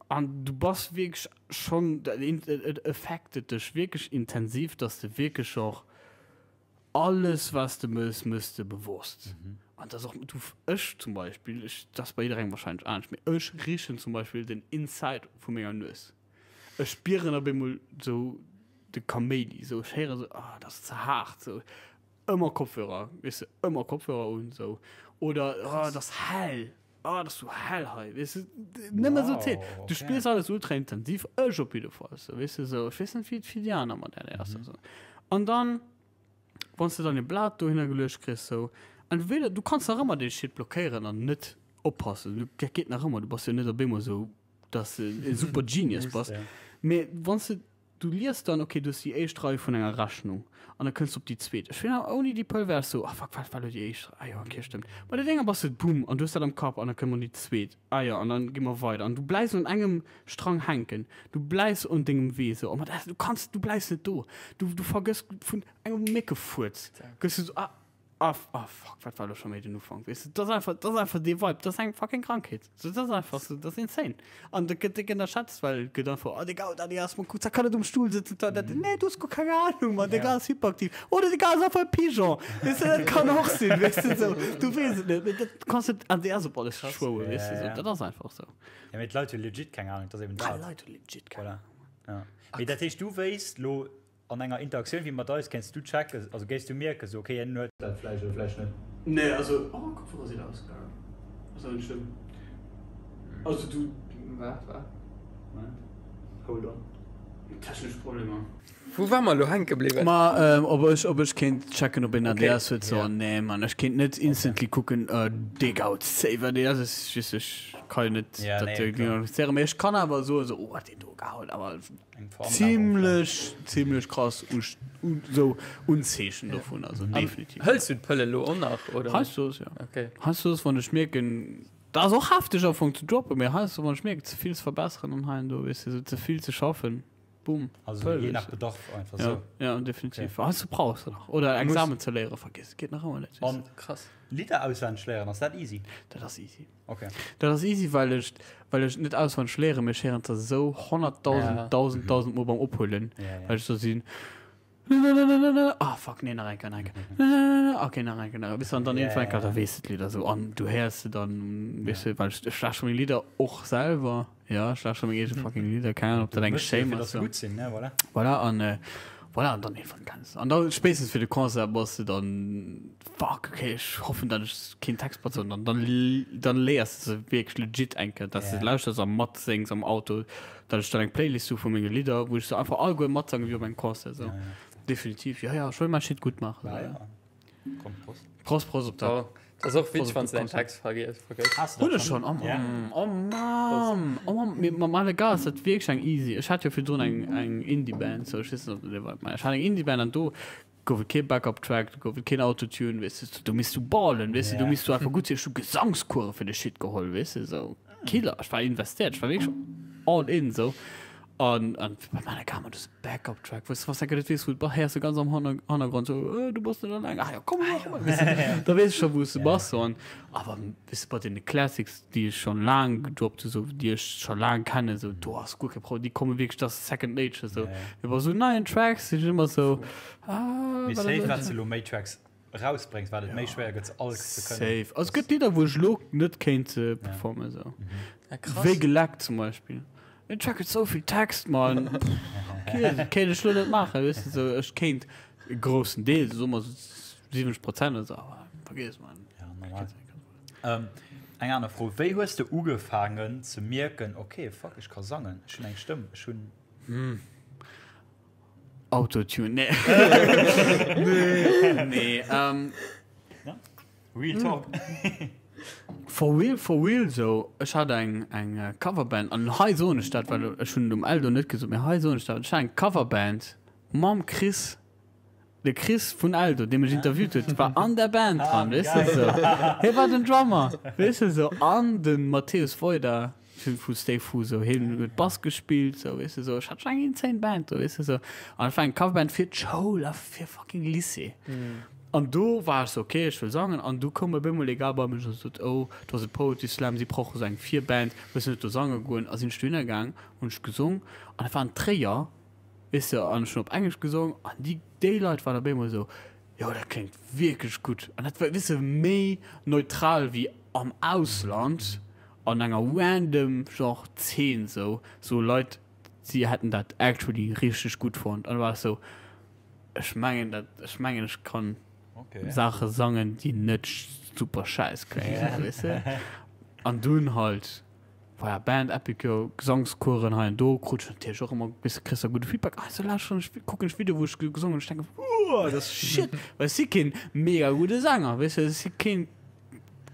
An du bass wierklech schonn, et affectet dech wierklech intensiv, dass de wierklech och alles, wat de mëss, mëss de bewosst. An dass och du, ech zum Beispill, ech, dat ass bei jidderengem wahrscheinlech anescht, mee ech richen zum Beispill den Inside vu menger Nues. Ech spieren op eemol sou de Kaméidi, sou ech héieren sou, ah, dat ass ze haart, sou. Ëmmer Kopfhörer, weess de, ëmmer Kopfhörer un, sou. Oder, ah, dat ass hell. Ah, dat ass sou hell hei, weess de, nëmme sou Zeen. Wow, Du okay. spiers alles ultra intensiv, ech op jidde Fall, sou, weess de, sou. Ech weess net, wéi et fir déi aner Modeller ass. Mm -hmm. An dann, wann s de dann e Blat dohinner geluecht kriss, sou, entweder du kanns nach ëmmer dee Shit blockéieren an net oppassen, du, dat geet nach ëmmer, du bass jo net op eemol sou, dass de e super Genius bass. Ja. Mee wann s de Du lies dann, ok, du hues déi éischt Rei vun enger Rechnung an da kënns du op déi zweet. Ech weess nach, ouni déi Pëll wär ech sou, ah fuck, wat war elo déi éischt Rei? Ah jo, ok, stëmmt. Bei der Dénger bass du, boom, an du hues dat am Kapp an da kënnt mer déi zweet, ah jo, an dann gi mer weider an du bleifs un engem Strang hänken, du bleifs un dengem Wee sou, a mat du kanns, du bleifs net do, du, du vergëss vun engem Méckefuerz gëss du sou, ah. Ah, ah fuck, wat war lo scho méi den Ufank, weess de? Dat ass einfach, dat ass einfach dee Vibe, dat ass eng fucking Krankheet. So, dat ass einfach so, dat ass insane. An dat gëtt déck ënnerschätzt, well et gëtt einfach, oh, de Gau, dat ass, man kuckt, da kann net um Stuhl sëtzen, da, dat, nee, du hues guer keng Ahnung, Mann, de Ja. Gars ass hyperaktiv. Oder de Gars ass einfach e Pigeon, weess de, dat kann och sinn, weess de, so, du weess et net, mee dat, du kanns net ADS op alles schwouwen, Ja, weess de, so, ja. dat ass einfach so. Ja, mee d'Leit hu legit keng Ahnung, dat ass eben Ah, dat. Leit hu legit keng Voilà. Ahnung. Ja. Mee dat heescht, du wéisst lo, An enger Interaktioun wéi mat eis kéints du checken, also géifs du mierken, sou okay, hien huet dat vläicht oder vläicht net. Nee, also, oh, Kopfhörer sinn ausgaangen. Ass awer net schlëmm. Also du. Waart, waart. Moment. Hold on. Technesch Problemer. Wou war mer elo hänke bliwwen? Ma ob ech ob ech kéint checken ob een ADS huet so nee man ech kéint net instantly kucken Digga huet safe ADS ech just ech ka jo net Ja, dat nee, klar. diagnostizéieren mee ech kann awer soen so oh hat deen do gehauen awer Eng Veranlagung zimlech zimlech krass u sou Unzeechen dovun also definitiv. Hëls du d'Pëlle elo och nach oder? Heiansdo ja. Okay. Heiansdo wann ech mierken dat ass och hefteg am Fong ze droppen mee heiansdo wann ech mierken ze vill ze verbesseren an hei an do weess de sou ze vill ze schaffen. Boom. Also je nach Bedarf einfach ja, so. Ja, definitiv. Okay. Also brauchst du nach. Oder Examen ze léieren, vergiss, geht nach ëmmer net. An krass. Lidder auswenneg léieren, ass dat easy? Dat ass easy. Okay. Dat ass easy, well ech, well ech net auswenneg léieren, mee ech héieren se esou 100.000, Ja. 1000, 1000 Mol beim Ophuelen, Ja, ja. well ech so sinn, Ah, fuck, nee, nach eng Kéier, nach eng Kéier. Okay, nach eng Kéier, nach eng Kéier. Bis an dann Ja, irgendwann ja, ja. da weess de d'Lidder esou an du héiers se dann, weess de, well ech, ech lauschteren meng Lidder och selwer. Ja, ech lauschteren meng eege fucking Lidder, keng Ahnung, ob dat eng Méchs du jo, Shame fir ass. dass se So. gutt sinn, ne, voilà. Voilà, an äh, voilà, an dann irgendwann kennst du. An dann spätestens fir de Concert bass du dann, fuck, okay, ech hoffen, dat ech keen Text patze an dann, dann, dann léiers du se wierklech legit eng Kéier, dass Ja. du lauschters a matséngs am Auto, dat ech dann eng Playlist hu vu menge Lidder, wou ech se einfach alleguer matsange wéi op engem Concert, so. Ja, ja. Definitiv, ja, ja, ech wëll mäi Shit gutt maachen. Ja, So, ja. ja. Komm, Prost. Prost, Prost op dat. Oh, dat ass och witzeg, Prost op wann du de deinen Concert. Text vergiess. vergëss. Hast du Hunn dat ech schon? Oh Ja. Mann, oh Mann, oh Mann, mir mam Ale Gas dat wierklech eng easy. Ech hat jo virdrun eng eng Indie-Band, sou ech weess net ob der wat ech hat eng Indie-Band an do gouf et kee Backup-Track, do gouf et keen Autotune, weess de, do misst du ballen, weess de, do Ja. misst du einfach gutt sinn. Ech hu Gesangscourse fir de Shit geholl, weess de, sou Killer. Ech war investéiert, ech war wierklech all in, sou. An an bei meiner kam man das Backup-Track, weißt du, was net weess, wou du héiers du ganz am Hanner Hannergrond so, äh, du bass net alleng, ah ja, komm, mach mal, weißt du, da weess ech scho, wou s du bass, so. An awer weißt du, bei den Classics, déi ech schon laang gedroppt hu, so, déi ech scho laang kennen, so, do ass guer kee Problem, déi komme wierklech, das ass second nature, so. Ja, ja. Mee bei sou neien Tracks sinn ech ëmmer sou, ah, Mee wat safe, ass wat s du elo méi Tracks rausbréngs, wat et méi schwéier gëtt, se all ze kënnen. Safe. Also, et gëtt Lidder, wou ech elo net kéint performen, so. Ja, krass. Wéi geleckt zum Beispill. Den Track huet souvill Text, Mann. Okay, dat kéint ech lo net maachen, weess de, sou. Ech kéint e groussen Deel, soe mer sou 70 Prozent oder sou, awer vergiess, Mann. Ja, normal. Ähm, eng aner Fro, Wéi hues de ugefaangen ze mierken, okay, fuck, ech ka sangen, ech hunn eng Stëmm, ech hunn. Autotune, nee. Nee, nee. Ähm, Real Talk. For real, for real sou, ech hat eng eng Coverband an hei soen ech dat, well ech hunn et um Eldo net gesot, mee hei soen ech dat, ech hat eng Coverband mam Chris, de Chris vun Eldo, dee mech interviewt huet, war an der Band dran, weess de sou. Hie war den Drummer, weess de sou, an de Mateusz Wojda vu Stay Fu sou, hien huet Bass gespillt sou, weess de sou. Ech hat schonn eng insane Band do, weess de sou. An et war eng Coverband fir d'Schoul a fir fucking Lycée. An do war ech sou, ok, ech wëll sangen. An du koum op eemol ee Gars bei mech a sot, oh, do ass e Poetry Slam, si brauche sou eng Virband, wëlls du net do sange goen? A sinn ech dohinner gaang, hunn ech gesong an dat war an Tréier, weess de, an ech hunn op Englesch gesong an déi, déi Leit waren op eemol sou, jo, dat kléngt wierklech gutt. An dat war, weess de, méi neutral wéi am Ausland an enger random genre Zeen sou, sou Leit, si hätten dat actually richteg gutt fonnt. An da war ech sou, Ech mengen dat, ech mengen ech kann Okay. Saache sangen, déi net super schäiss kléngen, weess de. An dunn halt, voilà, Band, Epicure, Gesangscoursen hei an do, krut ech natierlech och ëmmer, weess de, kriss da gudde Feedback. Ah, sou lauschteren ech, kucken ech Video, wou ech gesongen hunn, ech denken, Wuah, dat ass shit, well ech si keen mega gudde Sänger, weess de, ech si keen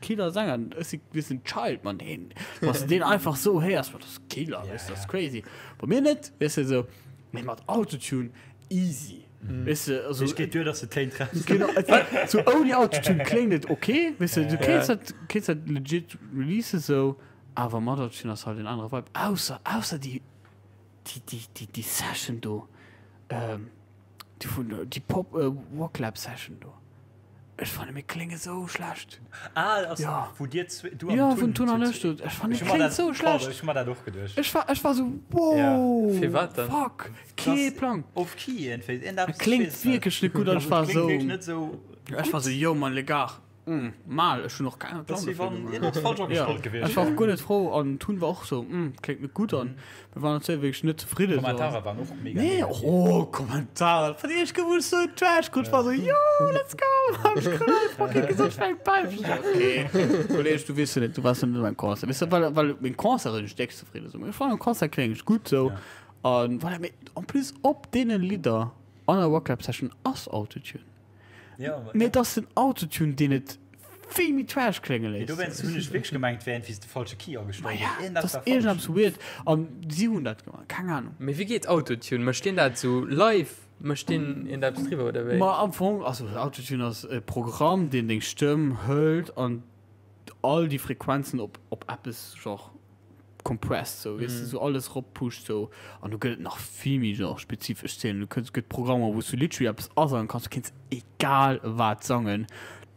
Killer Sänger, ech si weess den Child, man, deen, wann s de deen einfach sou héiers, man, dat ass Killer, weess de, dat ass crazy. Bei mir net, weess de, sou, mee mat Autotune, easy. Mm. Weißt du, also, Ich geht duer, dass du Téin treffs. Genau, et war, so ouni Autotune kléngt et okay, weißt du, du kéints dat, kéints dat legit releasen so, awer mat Autotune ass halt en anere Vibe. Ausser, ausser déi, déi, déi, déi, déi Session do, ähm, déi vun, déi Pop, äh, Rocklab Session do. Ech fanne mir klénge sou schlecht. Ah, ass Ja. wou dir zwee, du an Ja, den vun Tun an zu ech do. Ech fanne Ech hu mer kléngt dat- sou Pardon, schlecht. Ech hu mer dat och geduecht. Ech war, ech war sou, wow, Ja. Firwat dann? fuck, kee Das- Plang. Off Key iergendwéi. Iergendeppes, Et kléngt ech weess net. wierklech net gutt an ech war Kléngt sou. wierklech net sou. Ech war sou, yo man, les gars, mm, mal, ech hunn och keng Das Plan wéi dofir wann gemaach. iergendeppes falsch Ja, agestallt gewiescht ech war wär. och guer net frou an Tun war och sou, mm, kléngt net gutt an mir waren zwéi wierklech net zefridde. sou. Kommentarer waren och mega Nee, negativ. oh, Kommentarer, van ech gewusst sou Trash krut, war sou, yo, let's go, an ech krut all fucking gesot, ech war eng Peif. Ech sou, okay, Kolleg, du weess jo net, du waars jo net beim Concert, weess du, well, well meng Concert sinn ech déck zefridde sou, ech fannen, Concert kléngt gutt sou, Ja. An voilà, mee en plus op deene Lidder an der Rocklab Session ass Autotune. Ja, Mee et ass den Autotune, deen et vill méi trash klénge Mee léisst. dowéinst hunn ech wierklech gemengt, et wär iergendwéi de falsche Key agestallt. Ma ja, Mee dat iergendeppes ass war falsch. iergendeppes weird. An si hunn dat gemaach, keng Ahnung. Mee wéi geet Autotune? Mécht deen dat esou live? Mécht deen iergendeppes driwwer oder wéi? Ma am Fong, also Autotune ass e Programm, deen deng Stëmm hëlt an all déi Frequenzen op, op eppes genre compressed, sou, weess de, sou alles eroppusht, sou. An do gëtt et nach vill méi genre spezifesch Zeenen. Du kënns, gëtt Programmer, wou s du literally eppes asangen kanns, du kéints egal wat sangen.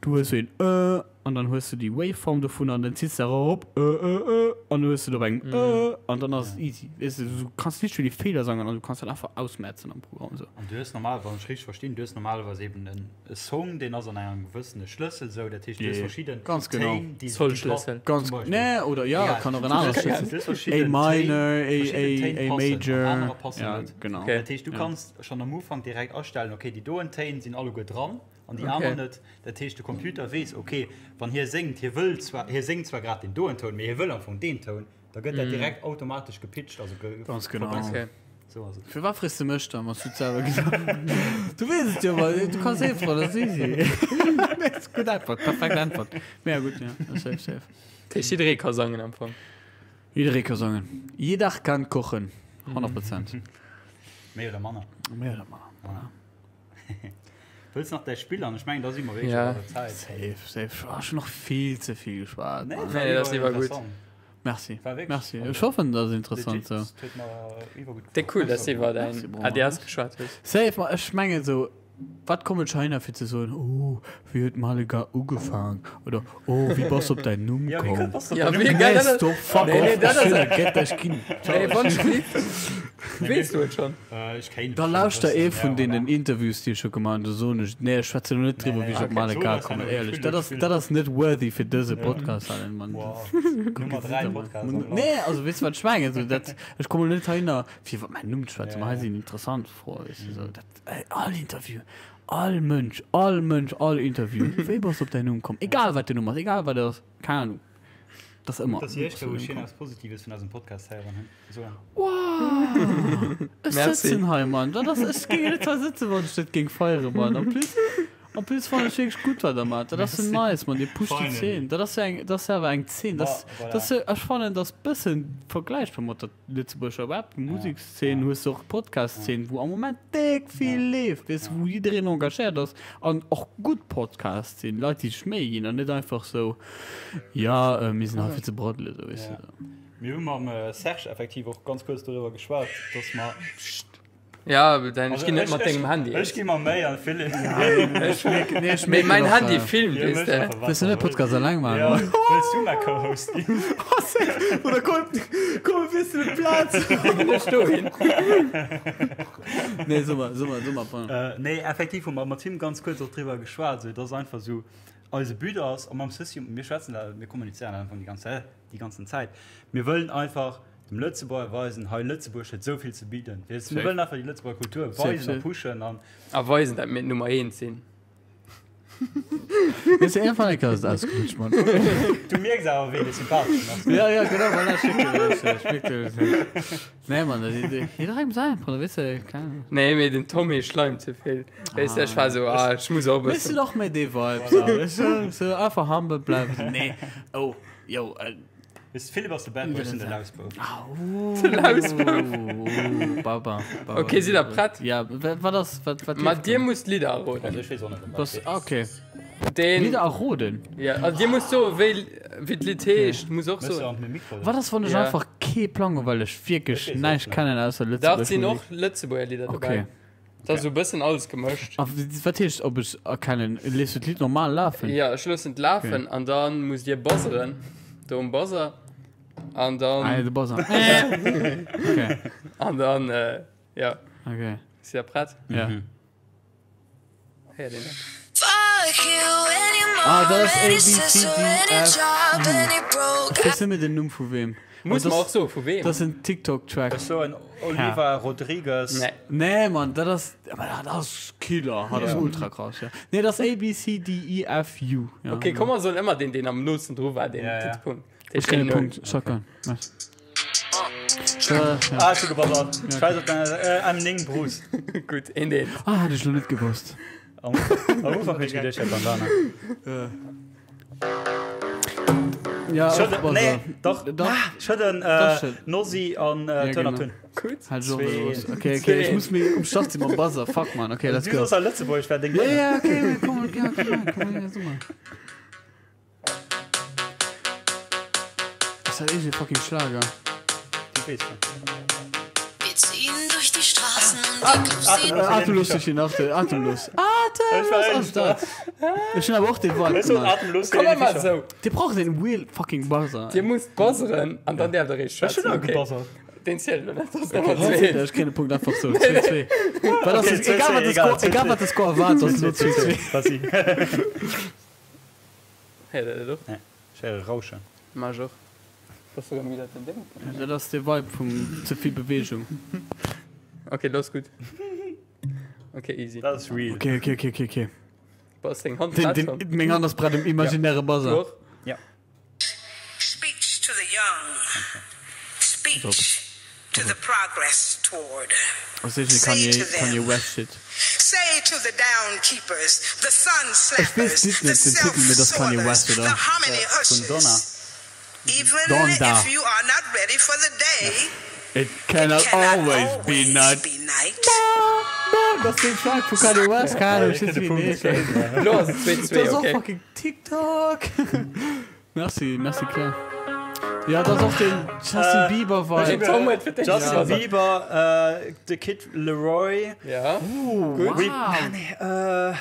Du hues sou een äh an dann hues du déi Waveform dovun an dann zills de erop äh äh äh an dann hues du et op engem äh an dann ass et easy, weess de. Du kanns literally Feeler sangen an du kanns dat einfach ausmerzen am Programm, sou. An du hues normal, wann ech richteg verstinn, du hues normalerweis eben en. E Song, deen ass an engem gewëssene Schlëssel, sou, dat heescht, du hues verschidden Ganz genau. Téin, déi Solschlëssel. Ganz, nee, oder ja, Egal. kann och en anere Du hues Schlëssel. verschidden A minor, Téin, A, verschidden A, Téin A passen an major. anerer passen Ja, net. genau. Okay. Dat heescht, du Ja. kanns schonn am Ufank direkt astellen, okay, déi doen Téin sinn alleguer dran an déi Okay. aner net. Dat heescht, de Computer weess, okay, wann hie séngt, hie wëll zwar, hie séngt zwar grad deen doen Toun, mee hie wëll am Fong deen Toun, da gëtt dat direkt automatesch gepitcht, also ge Ganz genau. verbessert. Okay. So ass et. Firwat frees de mech dann, wann s du et selwer gesot Du weess et jo, well du kanns eh froen, dat ass easy. Nee, ass gutt Äntwert, perfekt Äntwert. Mee ja, gutt, ja, safe, safe. Dat heescht, jidderee ka sangen am Fong. Jidderee ka sangen. Jeder kann kochen. 100 Prozent. Méi oder manner. Méi oder manner, voilà. Wëlls nach däi Spill an? Ech mengen, da si mer wierklech Ja. iwwer der Zäit. Safe, safe. Oh, ech hunn och vill ze vill geschwat. Nee, Mann. Nee, dat ass iwwer gutt. interessant. Merci. War wirklich- Merci. Ech hoffen, dat ass interessant Legit, sou. huet mer iwwer gutt Déck cool, dass du iwwer Merci, däin Bro. ADS geschwat hues. Safe, ma ech mengen sou, wat kommen ech heihinner fir ze soen, oh, wéi huet Malaga ugefaang? Oder oh, wéi bass du op däin Numm Ja, wéi komm? bass du op Ja, däin wéi Numm geil Nee, dat ass. stop, fuck Nee, nee, off, dat ech ass- sinn e Gett, ech ginn. Nee, wann ech lief, weess du et schonn. Äh, ech kéint Da et lauschter schonn ee wëssen, vun ja, deenen voilà. Interviews, déi ech scho gemaach hunn, do soen ech, nee, ech schwätzen elo net driwwer, Nee, wéi ech op okay. Malaga So, das kommen, kann éierlech. ich Dat ass, fühlen. dat ass net worthy fir dëse Ja. Podcast, Alain, Mann. Wow. Nummer 3 Podcast am Land. Nee, also weess du, wat ech mengen? So, dat, ech kommen elo net heihinner, fir iwwer mäin Numm ze schwätzen, Ja, ma hei ja. sinn interessant Froen, weess du, so, dat, ey, all Interview, all Mënsch, all Mënsch, all Interview, wéi bass du op däin Numm komm? Egal, wat den Numm ass, egal, wat et ass, keng Ahnung. Dat ass ëmmer. Dat ass déi éischt Kéier, wou ech hien eppes Positives vun eisem Podcast héieren hunn. So. Wow! Ech Merci. sëtzen hei, Mann. Dat ass, ech géing net hei sëtzen, wann ech dat géing feieren, Mann. En plus, en plus fannen ech wierklech gutt, wat der maacht. Dat ass sou nice, Mann. Dir pusht déi Finally. Zeen. Dat ass sou eng, dat ass awer eng Zeen. Dat ass, Ma, voilà. dat ass sou, ech fannen, dat ass bëssen vergläichbar mat der Lëtzebuerger Rap-Musekszeen. Hues de och d'Podcast-Zeen, wou am Moment déck vill leeft, weess, wou jiddereen engagéiert ass an och gutt Podcasts sinn, Leit, déi sech Méi ginn an net einfach sou, Ja, mir sinn hei fir ze braddelen, sou, weess de. Mir hu mam Serge effektiv och ganz kuerz doriwwer geschwat, dass mer. Ja, däin, ech ginn net mat dengem Handy. Ech gi mer Méi an Philippe. Nee, Mee mäin Handy filmt, weess de. Wëlls du net Podcast eleng maachen? Ja, wëlls du mäi Co-Host ginn? Oder komm, komm, wies du net Plaz? Ginn ech dohin. Nee, so mal, so mal, so mal. Pardon. Nee, effektiv hu mer mat him ganz kuerz och driwwer geschwat, sou dass einfach sou eise But ass, a mam Sissi, mir schwätzen da, mir kommunizéieren einfach déi ganz déi ganzen Zäit, mir wëllen einfach dem Lëtzebuerger weisen, hei Lëtzebuerg huet esou vill ze bidden. Mir wëllen einfach déi Lëtzebuerger Kultur weisen a pushen. An A weisen, dat mir d'Nummer eent sinn. Mir sinn einfach eng Kéier ausgelutscht, Mann. Du mierks awer, wéi de sympatheschen ass. Ja, ja, genau, voilà, ech mierk dat, ech mierk dat. Nee, Mann, dat jidderengem säin, Bruder, weess de, keng Ahnung. Nee, mee den Tommy schleimt ze vill. Weess de, ech war esou, ah, ech muss och e Weess du bëssen. doch méi dee Vibe, so, weess du, so einfach humble bleiwen. Nee, oh, yo, äh, Weess de, Philippe ass de Bad Boy, ech sinn de Lausbouf. De Lausbouf. Baba, baba. Okay, sidd der prett? Ja, wat ass, wat, wat Ma dir musst Lidder erroden. Also ech weess och net, ëm wat Was, et geet. okay. Den, Lidder erroden? Ja, also dir musst soen, wéi, wéi d'Lidd heescht, muss och Mëss soen. an de Mikro. Wat ass, wann ech Ja. einfach kee Plang hu, well ech wierklech Ech weess och näischt net. kennen ausser Dach, Lëtzebuerg sinn Musek? och Lëtzebuerger Lidder dobäi. Okay. Dat ass esou e bëssen alles gemëscht. A wat heescht, ob ech erkennen? Léiss du d'Lidd normal lafen? Ja, ech loossen et lafen an da musst dir buzzeren, do um Buzzer. An dann. Ah, de Buzzer. Okay. An dann, äh, ja. Okay. Sidd der prett? Ja. Héiert een dat? Ah, dat ass A, B, C, D, F, U. Ech weess net méi den Numm vu weem. Muss Dat mer ass- och soen, vu weem? Dat ass en TikTok-Track. Ech soen Oliver Rodrigues. Nee. Nee, Mann, dat ass, aber dat ass Killer. Dat ass ultra krass, ja. Nee, dat ass A, B, C, D, E, F, U. Ja, Okay, komm, mer soen ëmmer deen, deen am noosten dru war, deen Ja, ja. kritt de Punkt. Ech kréien e Punkt. Shotgun. Nice. Ah, ech hu gebuzzert. Ech weess op der äh, M9 Bruce. Gutt, een deen. Ah, hat ech lo net gewosst. Am Ufank hunn ech geduecht, dat Bandana. Ja, Ech och hunn, Buzzer. nee, dach, Dach. ech hunn den Dach, äh, shit. Nossi an äh, Ja, Turner genau. Tun. Gutt. Hat ech och net gewosst. Okay, okay, ech muss méi um Start sinn mam Buzzer. Fuck, man. Okay, let's Du go. soss a Lëtzebuerg wär deng Ja, ja, okay, komm, ja, komm, komm, komm, ja, so mal. Ass dat eege fucking Schlager? Du weess schon. Wir ziehen durch die Straßen und die Clubs sind Atemlos durch die Nacht, atemlos. Atemlos ass dat. Ech hunn awer och dee Vibe gemaach. Atemlos Komm mal mal sou. Dir braucht een real fucking Buzzer. Dir musst buzzeren an dann däerft der eréischt schwätzen. Ech hunn och gebuzzert. Den zielt lo net, das ist Nummer 2. Ech kréien de Punkt einfach sou. 2, 2. Wat ass das? Egal wat de Score, egal wat de Score war, et ass elo 2, 2. Vas-y. Héiert der dat och? Nee, ech héiere Rauschen. Ma ech och. Bass du rëm widder den Ding? Dat ass de Vibe vum ze vill Beweegung. Ok, lo ass gutt. Ok, easy. Dat ass real. Ok, ok, ok, ok, ok. Bass deng Hand Den, prett den, schonn? meng Hand ass prett um imaginäre Du Buzzer. och? Ja. Speech to the young, speech to the progress toward. Ass eegene Say Kanye, to them, Kanye West shit. Say to the down keepers, the sun Ech weess slappers, dit the net, den Titel, mee dat ass Kanye West, self-soilers, oder? the harmony Vun Donna. ushers. Even Donda. if you are not ready for the day, It cannot it cannot always be night. be night. Dat ass dee Track vu Kanye West, keine Ahnung, ech weess wéi en heescht. Lo ass et 2, 2, Dat ass och ok. fucking TikTok. Merci, merci Claire. Ja, dat ass och den Justin Bieber Vibe. Tom huet fir d'éischt Justin gebuzzert. Bieber, äh, The Kid Leroy. Ja. Oh, Gutt. wow. Nee, äh,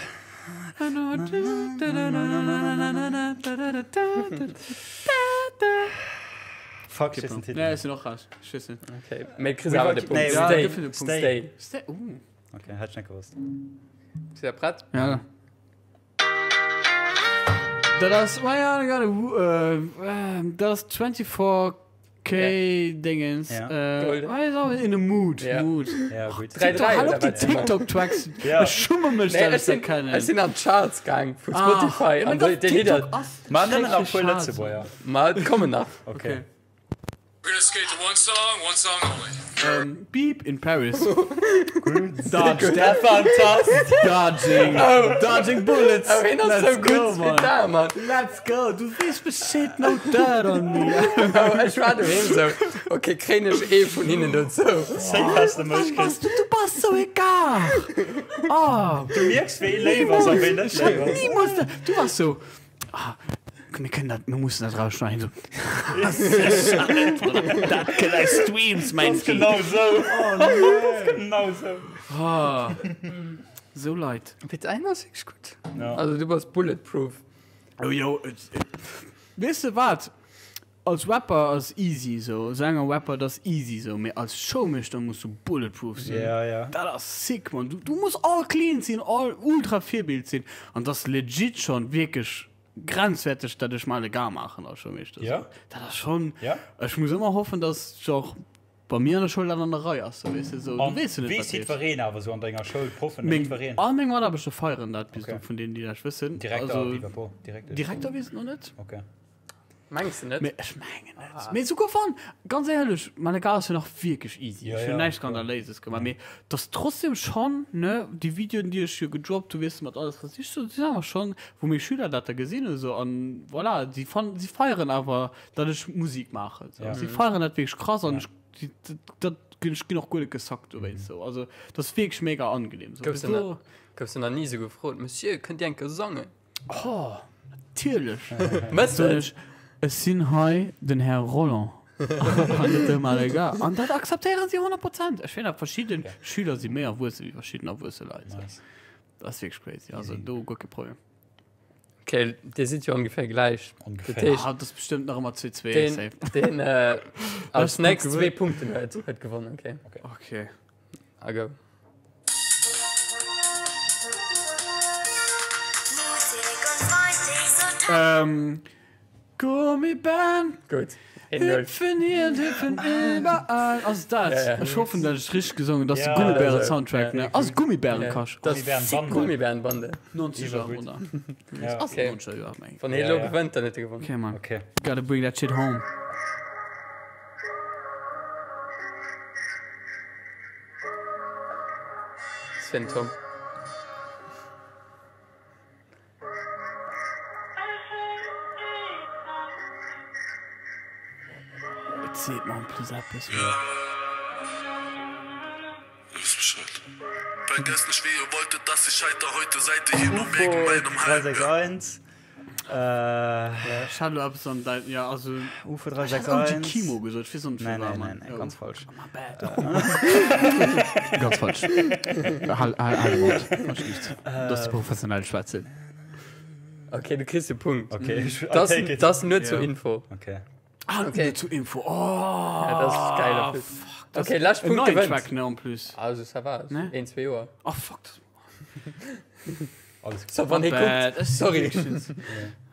Fuck, ich weess den Titel Nee, net. ech sinn och raus. Ech weess net. Okay, mee kriss awer de Punkt. Nee, Ja, Stay. gëff mir de Punkt. Stay. Stay. Uh. Okay, hätt ich net gewosst. Sidd der prett? Ja. Dat ass, ma ja, äh, dat ass 24K Dingens. Ja. Äh, Golden. ah, ist auch in a mood. Ja. Mood. Ja, gut. 3, 3 Hallo oder die wat? TikTok-Tracks. Ja. Ech schumme mech, Nee, dat ech ech dat sinn, kennen. ech sinn an d'Charts gaang vu Ah. Spotify Ja, an mä déi dat déi Lidder. TikTok ass Ma nëmmen nach schrecklech puer schad. Lëtzebuerger. Ma et kommen nach. Okay. We're gonna skate to one song, one song only. Ähm, Beep in Paris. Dodge that. Fantastisch. Dodging. Dodging bullets. Oh, hien ass Let's sou go, gutt wéi man. da, Mann. Let's go. Du weess Bescheed, no dirt on me. Oh, ech war doheem sou, okay, kréien ech ee vun hinnen dozou? Safe has de mech kritt. Was, du, du bass sou egal. Oh. Du mierks, wéi léif ass a wéi net léif ass. Niemals. Du warst so. Ah, mir kënnen dat, mir mussen dat rausschneiden. So. Dat gëtt eis Streams, mein Das ist genau so. Oh, nee. Das ist genau so. Oh. So Leit. Wéi dein ass wierklech gutt. Ja. Also du bass bulletproof. Oh, yo, et, et. Weess de wat? Als Rapper ass easy so, Sänger, Rapper, dat ass easy so, mee als Showmeeschter muss du bulletproof sinn. Ja, ja. Dat ass sick, man. Du, du muss all clean sinn, all ultra Virbild sinn. An dat ass legit schon wierklech grenzwerteg, dat ech mal e Gar maachen als Showmeeschter. Ja. So. Dat ass schon. Ja. Ech muss ëmmer hoffen, dass genre bei mir an der Schoul dat an der Rei ass, so, weess de, so. Du An weess jo net, weess wat geet. jiddwereen awer sou an denger Schoul, d'Proffen, Meng, jiddwereen? all meng Mataarbechter feieren dat bis Okay. do, vun deenen, déi dat wëssen. Direkter, Also, pipapo, Direktesch. Direkter weess et nach net. Okay. Mengs de net? Mee ech mengen net. Mee souguer wann, ganz éierlech, meine Gar ass jo nach wierklech easy. Ja, Ech ja, hunn näischt klar. Skandaléises gemaach. Mee et ass trotzdem schonn, ne, déi Videoen, déi ech jo gedroppt hu, weess de, mat alles wat ech sou, déi sinn awer schonn, wou meng Schüler dat da gesinn hu sou an voilà, si fannen, si feieren awer, datt ech Musik maachen. Sou. Ja. Si feieren dat wierklech krass an ech, si, dat, dat ginn, ech ginn och guer net gesackt dowéinst sou. Also, dat ass wierklech mega angenehm sou. Goufs Bis de do, Goufs de nach ni sou gefrot, Monsieur, kënnt Dir eng Kéier sangen? oh, natierlech. Mëss Soen et? ech, ech sinn hei den Här Rolland an net de Malaga. An dat akzeptéieren si 100 Prozent. Ech weess nach, verschidde Schüler si méi erwuesse wéi verschidden erwuesse Leit. Nice. Dat ass wierklech crazy. Also do guer kee Problem. Okay, Dir sidd jo ongeféier gläich. Ongeféier. Dat heescht, Ah, dat ass bestëmmt nach ëmmer 2-2. deen, Safe. deen äh, als gut nächst gewunn. zwee Punkten huet, huet gewonnen. Okay. Okay. A go. Ähm, Gummibären Gutt. 1-0. hüpfen hier und hüpfen überall. Ass dat? Ja, ja. Ech hoffen, dat ech richteg gesongen. Dat ass de Ja, Gummibären-Soundtrack, ja. ne? Ass Gummibärenkasch. Das Gummibärenbande. Gummibärenbande. 90er Iwwergutt. oder? Ja. Ass Okay. 90er Joer, meng. Wann hie Ja, elo ja. gewënnt, dann huet e gewonnen. Okay, man. Okay. Gotta bring that shit home. fir den Tom. Et seet mer en plus eppes. Ufo 361. Ech hat elo eppes an däin, ja also. Ufo Ech hat OG 361. Keemo gesot, ech weess och net Nee, firwat, nee, Mann. nee, nee, ganz falsch. Oh, my bad. Ganz falsch. Hal, hal, hal de Mond. Falsch nicht. Das ist professionell schwätzen. Okay, du kriegst de Punkt. Okay, ich, I Das, take it. das nur zur Ja. Info. Okay. Ah, Okay. nur zur Info. Oh, Ja, das ist geil. fuck. Das Okay, lescht ein Punkt neuen gewënnt. Track, ne, en plus. Also, ça va. Ne? Een, zwee Joer. Oh, fuck. Das Alles gut. So, wann hie Bad. kuckt. Sorry.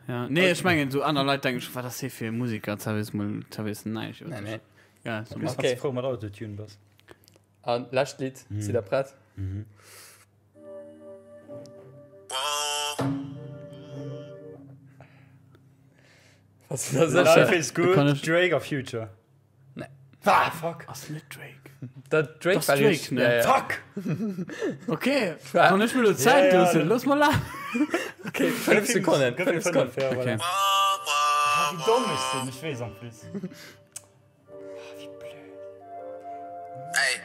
Ja, nee, ech mengen, so aner Leit denken schon, wat ass hie fir e Musiker, zwar weess mol, zwar weess en näischt iwwer Nee, sech. nee. Ja, so Du bist Okay. ganz froh mat Autotune bass. An lescht Lidd. Sidd der prett? Was du da Life sécher? is good, Kann ich- Drake or Future? Nee. Ah, fuck. Ass net Drake. Dat Drake Das war Drake, richtig. ne? Ja, ja. Fuck! Okay, kann ech mir lo Zäit Ja, ja, loossen? ne. Looss mal la. Okay, 5 Sekonnen. Gëff mir 5 Sekonnen. fënnef, ja, voilà. Okay. Ah, wéi domm ech sinn, ech weess en plus. Ah, wéi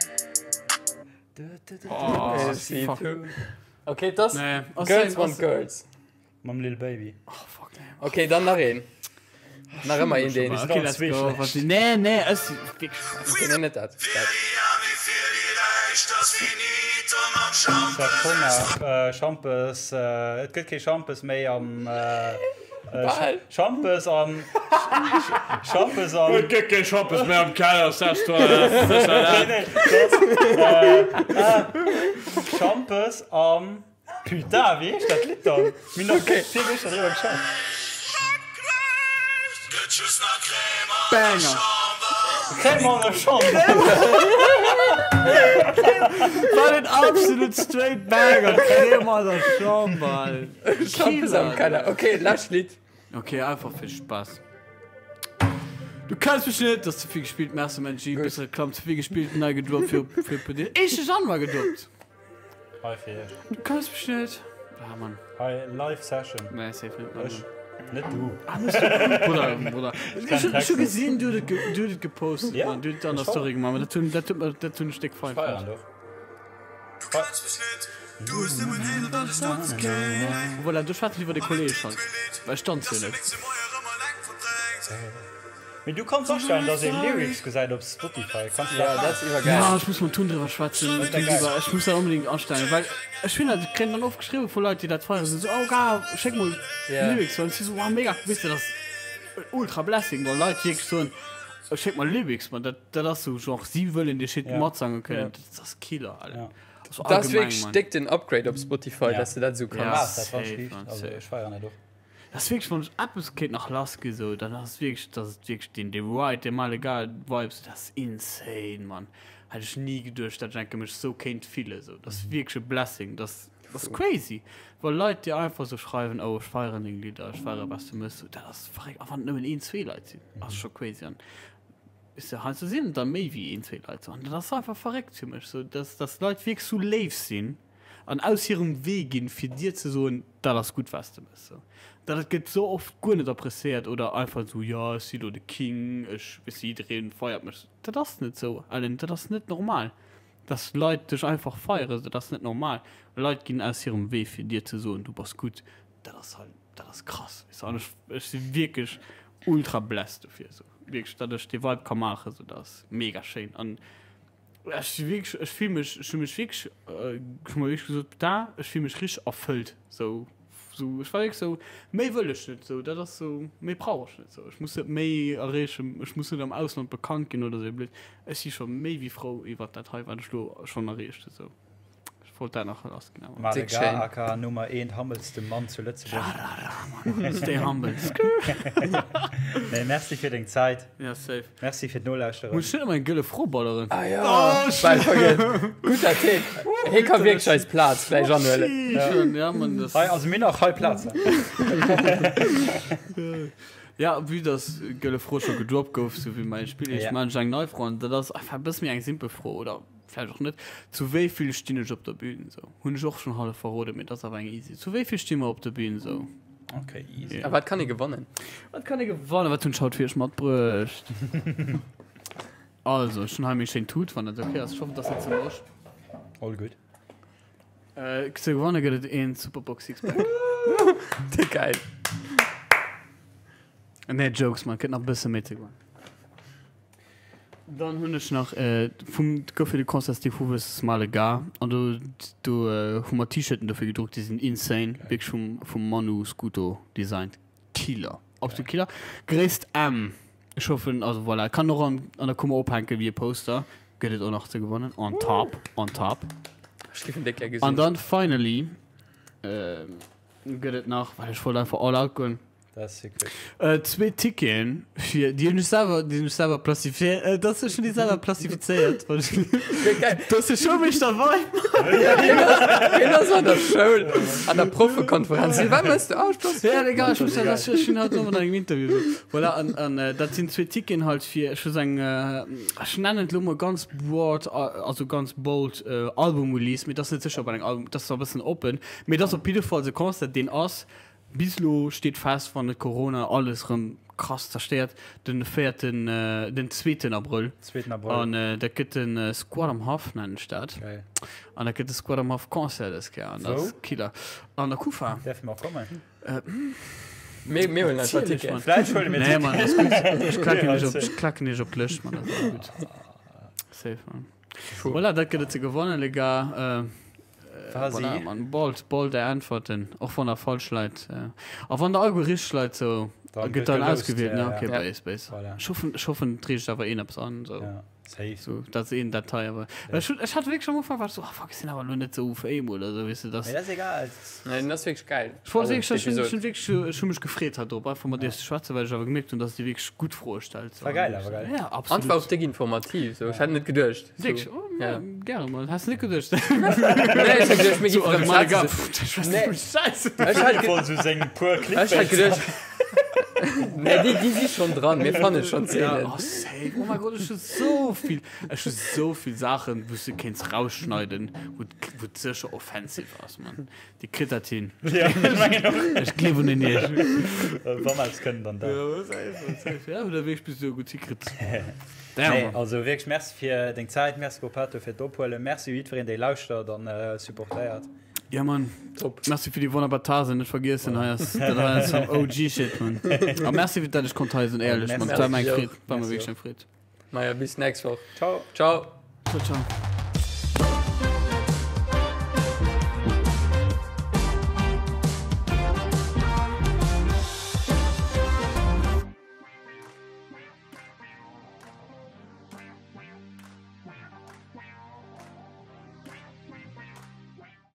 blöd. Oh, Merci, fuck. du. Okay, das Nee, ass Girls ass- want Girls. Mam Lil Baby. Oh, fuck, nee. Okay, dann nach een. Nach ëmmer een, deen. Okay, let's zwee go. schlecht. Was, nee, nee, es wirklich scheiße. Okay, nee, net dat. Dat. Dat war schon nach äh, Schampes. Äh, et gëtt kee Schampes méi am. Äh, äh, Bal. Schampes am. Schampes am. Et gëtt kee Schampes méi am Keller, sagst du, das ist Nee, nee, dat, äh, ah, Schampes am. Putain, wéi heescht dat Lidd dann? Mir hunn nach virgëschter driwwer geschwat. Banger. Crème an der Chamber. War den absolut straight Banger. Crème an der Chamber, Alter. Schampes am Keller. Okay, lescht Lidd. Okay, einfach fir Spaß. Du kennst mich net, dass zu viel gespielt, merci mein G, bis Reklam zu viel gespielt, nei gedroppt fir fir PD. Éischte Januar gedroppt. Hei fir iech. Du kanns mech net. Ah Mann. Hei live Session. Nee, safe net. Mann. Ech. Net du. Bruder, Bruder. Ech hun ech hu gesinn, du huet et ge du huet et gepostet, Ja, Mann. Du huet et an der ech Story gemaach, mä dat hunn dat huet mer dat hunn ech déck fein Feiern fonnt. doch. Voilà, du schwätz iwwer de Kolleg halt. Well ech danz jo net. Mee du kanns astellen, dass ee Lyrics gesäit op Spotify. Kanns du Ja, dat dat maachen? ass iwwergeil. Ja, ech muss mam Tun driwwer schwätzen. dat geil. Ech muss dat onbedingt astellen, well ech finn dat, ech kréien dann oft geschriwwen vu Leit, déi dat feieren, sinn esou, oh geil, schéck mol Ja. Lyrics. An ech si sou, wow, mega, weess de, dat ass ultra blessing, wa Leit wierklech soen, schéck mol Lyrics, man, dat, dat ass sou genre, si wëllen dee Shit Ja. matsange kënnen. Ja. Dat ass Killer, Alter. Ja. Also Dat ass allgemeng, wierklech Mann. déck den Upgrade op Spotify, Ja. dass du dat esou Ja. kanns. Maach dat, wann Safe, ech Mann, also safe. ech feieren dat och. Das ist wirklich, wann ich eppes kéint nach lass gi sou, dann ass wirklich, das ist wirklich den, den Ride, den mal egal Vibes, das ist insane, Mann. Hätt ich nie geduecht, dat ich enke mech sou kéint fillen, sou. Das ist wirklich e Blessing, das, das ist crazy. Well Leit dir einfach sou schreiwen, oh, ech feieren deng Lidder, ech feiere was du mëss, sou, dat ass verréckt. A wann et nëmmen een, zwee Leit sinn, ass scho crazy. An ist ja, heiansdo sinn et da méi wéi een, zwee Leit, sou. An dat ass einfach verréckt fir mech, sou, dass, dass Leit wierklech sou léif sinn an aus hirem Wee ginn, fir dir ze soen, dat ass gutt, wat s de mëss. Sou. Dat et gëtt sou oft guer net appréciéiert oder einfach sou, jo, ech si lo de King, ech, weess de, jidderee feiert mech. Dat ass net sou, Ellen, dat ass net normal, dass Leit dech einfach feieren, dat ass net normal. Leit ginn aus hirem Wee, fir dir ze soen, du bass gutt. Dat ass halt, dat ass krass, weess de. An ech, ech si wierklech ultra blessed dofir, sou wierklech, datt ech dee Vibe ka maachen, sou, dat ass mega schéin. An Ech si wierklech, ech fill mech, ech hu mech wierklech, ech hu mer wierklech gesot, da, ech fill mech richteg erfëllt, sou, sou, ech war wierklech sou, méi wëll ech net, sou, dat ass sou, méi brauch ech net, sou, ech muss net méi erreechen, ech muss net am Ausland bekannt ginn oder sou, blöd, ech si scho méi wéi frou iwwert dat hei, wat ech lo schonn erreecht hu, sou. Ech wollt dat nach lass ginn awer. Male Dick Shane. Gar aka Nummer eent humbleste Mann zu Lëtzebuerg. Stay humble. Nee, merci fir deng Zäit. Ja, safe. Merci fir d'Nolauschteren. Muss ech net eng gëlle Fro balleren? Ah ja, oh, bal vergiess. Guter Tipp. Hie ka wierklech eis Plaz gläich anhuelen. Ja, Mann, das Hei, also mir nach hei Plaz. Ja, vue dass gëlle Fro scho gedroppt gouf, sou wéi mäin Spill, ech Ja. man ech eng nei Fro an dat ass einfach e bësse méi eng simpel Fro, oder? Vläicht och net. Zu wéi vill stinn ech op der Bühn esou? Hunn ech och schonn hallef verroden, mee dat ass awer eng easy. Zu wéi vill sti mer op der Bühn esou? Okay, easy. A wat kann ee gewannen? Wat kann ee gewannen? Wat hunn ech haut fir iech matbruecht? Also, ech hunn hei meng schéin Tut, wann dat okay ass. Ech hoffen, et ass net ze mosch. All good. Äh, ze gewanne gëtt et een Superbock Sixpack. Geil. Nee, Jokes, man, gëtt nach e bësse méi ze gewannen. Dann hunn ech nach äh, vum gouf fir de Concert Steve Hooves Smile Gar an do do äh, hu mer T-Shirten dofir gedruckt, déi sinn insane, wierklech vum vum Manu Scuto designt. Killer, absolut Killer. Gréisst M. Ech hoffen, also voilà, kann och an an der Kummer ophänken wéi e Poster, gëtt et och nach ze gewannen on top, on top. Ech géif en déck gär gesinn. An dann finally äh, gëtt et nach, well ech wollt einfach all out goen. Dat ass secret. Äh, zwee Ticketen fir déi hunn ech selwer, déi hunn ech selwer plassifié, äh, dass ech hunn déi selwer plassifizéiert. Dass de Schoulmeeschter Vibe. Hien ass an der Schoul, an der Proffekonferenz. Wat mëss du? Ah, ech plassifizéieren. Ja, egal, ech muss dat, ech ech hunn haut ëmmer an engem Interview esou. Voilà, an, an äh, dat sinn zwee Ticketen halt fir, ech hu sou eng, äh, ech nennen et elo mol ganz broad, also ganz bold äh, Album-Release, mee dat ass net sécher, ob eng Album, dat ass zwar e bëssen oppen, mee dat ass op jidde Fall e Concert, deen ass Bis elo steet fest, wann net Corona alles erëm krass zerstéiert, den véierten, den zweeten Abrëll. Zweeten Abrëll. An dat gëtt de Squad am Haff, nennen ech dat. Geil. An dat gëtt de Squad am Haff Concert dës Kéier. An dat ass Wou? Killer. An der Kufa. Däerfe mer och kommen? Mir, mir huelen einfach Natierlech, Ticketen. Mann. Vläicht huele mir Nee, Mann, ass gutt. Ech klacken iech op, Ticketen. ech klacken iech op d'Lëscht, Mann, dat ass gutt. Safe, Mann. Voilà, dat gëtt et ze gewannen, les gars. Quasi. Voilà, man, bold, bold är Äntwerten, och wann der falsch leit. A wann der alleguer richteg leit, sou Dann gëtt gëtt dann geloust, ausgewielt, ne? ja, ja. Okay, Ja. base, base. Voilà. Ech hoffen, ech hoffen, et reegt awer een eppes an, sou. Ja, safe. Sou, dat ass een Detail, awer. Well ech hunn, ech hat wierklech am Ufank war ech sou, ah fuck, ech sinn awer elo net sou fame oder sou, weess de, dass. Mee dat ass egal. Nee, den ass wierklech geil. Ech wollt Also, wierklech, ech hunn, d'Episod. ech hunn wierklech, ech hu mech gefreet haut drop, einfach mat iech ze schwätzen, well ech awer gemierkt hunn, dass dir wierklech gutt Froe stellt. War geil, war geil. Ja, An war absolut. och déck informativ, sou. Ech hätt net geduecht. So. Wierklech? Oh, Ja. ja. Gäre mol. Has net geduecht? Nee, ech hätt geduecht, mir gi So, rëm allgemein, schwätzen. pff, ich weiß Nee. nicht, Scheiße. Ech hätt ge Voll so seng puer ech hätt Clickbaits. geduecht. Nee, déi, déi si schonn dran. Mir fanne schonn Ja, Zeenen. oh, safe. Oh mein Gott, ech hu so vill, ech hu so vill Saachen, wou s du kéints rausschneiden, wou, wou et sécher offensive ass, Mann. Dir kritt dat hin. Ja, ech mengen och. Ech gleewen un iech. Wa mer eppes kënnen, dann dat. Ja, safe, safe. Ja, hutt der wierklech bis elo gutt hikritt. Nee, Damn. also wierklech Merci fir deng Zäit, Merci Gruppetto fir d'Ophuelen, Merci u jiddwereen, dee lauschtert an supportéiert. Ja, Mann. Top. Merci fir déi wonnerbar Tasen, net vergiessen, hei ass, dat hei ass some OG-Shit, Mann. A merci fir dat ech konnt hei sinn, éierlech, Mann. Merci. Et war mir eng Freed, war mir Merci wierklech eng Freed. Maja, bis nächst Woch. Ciao. Ciao. Ciao, ciao.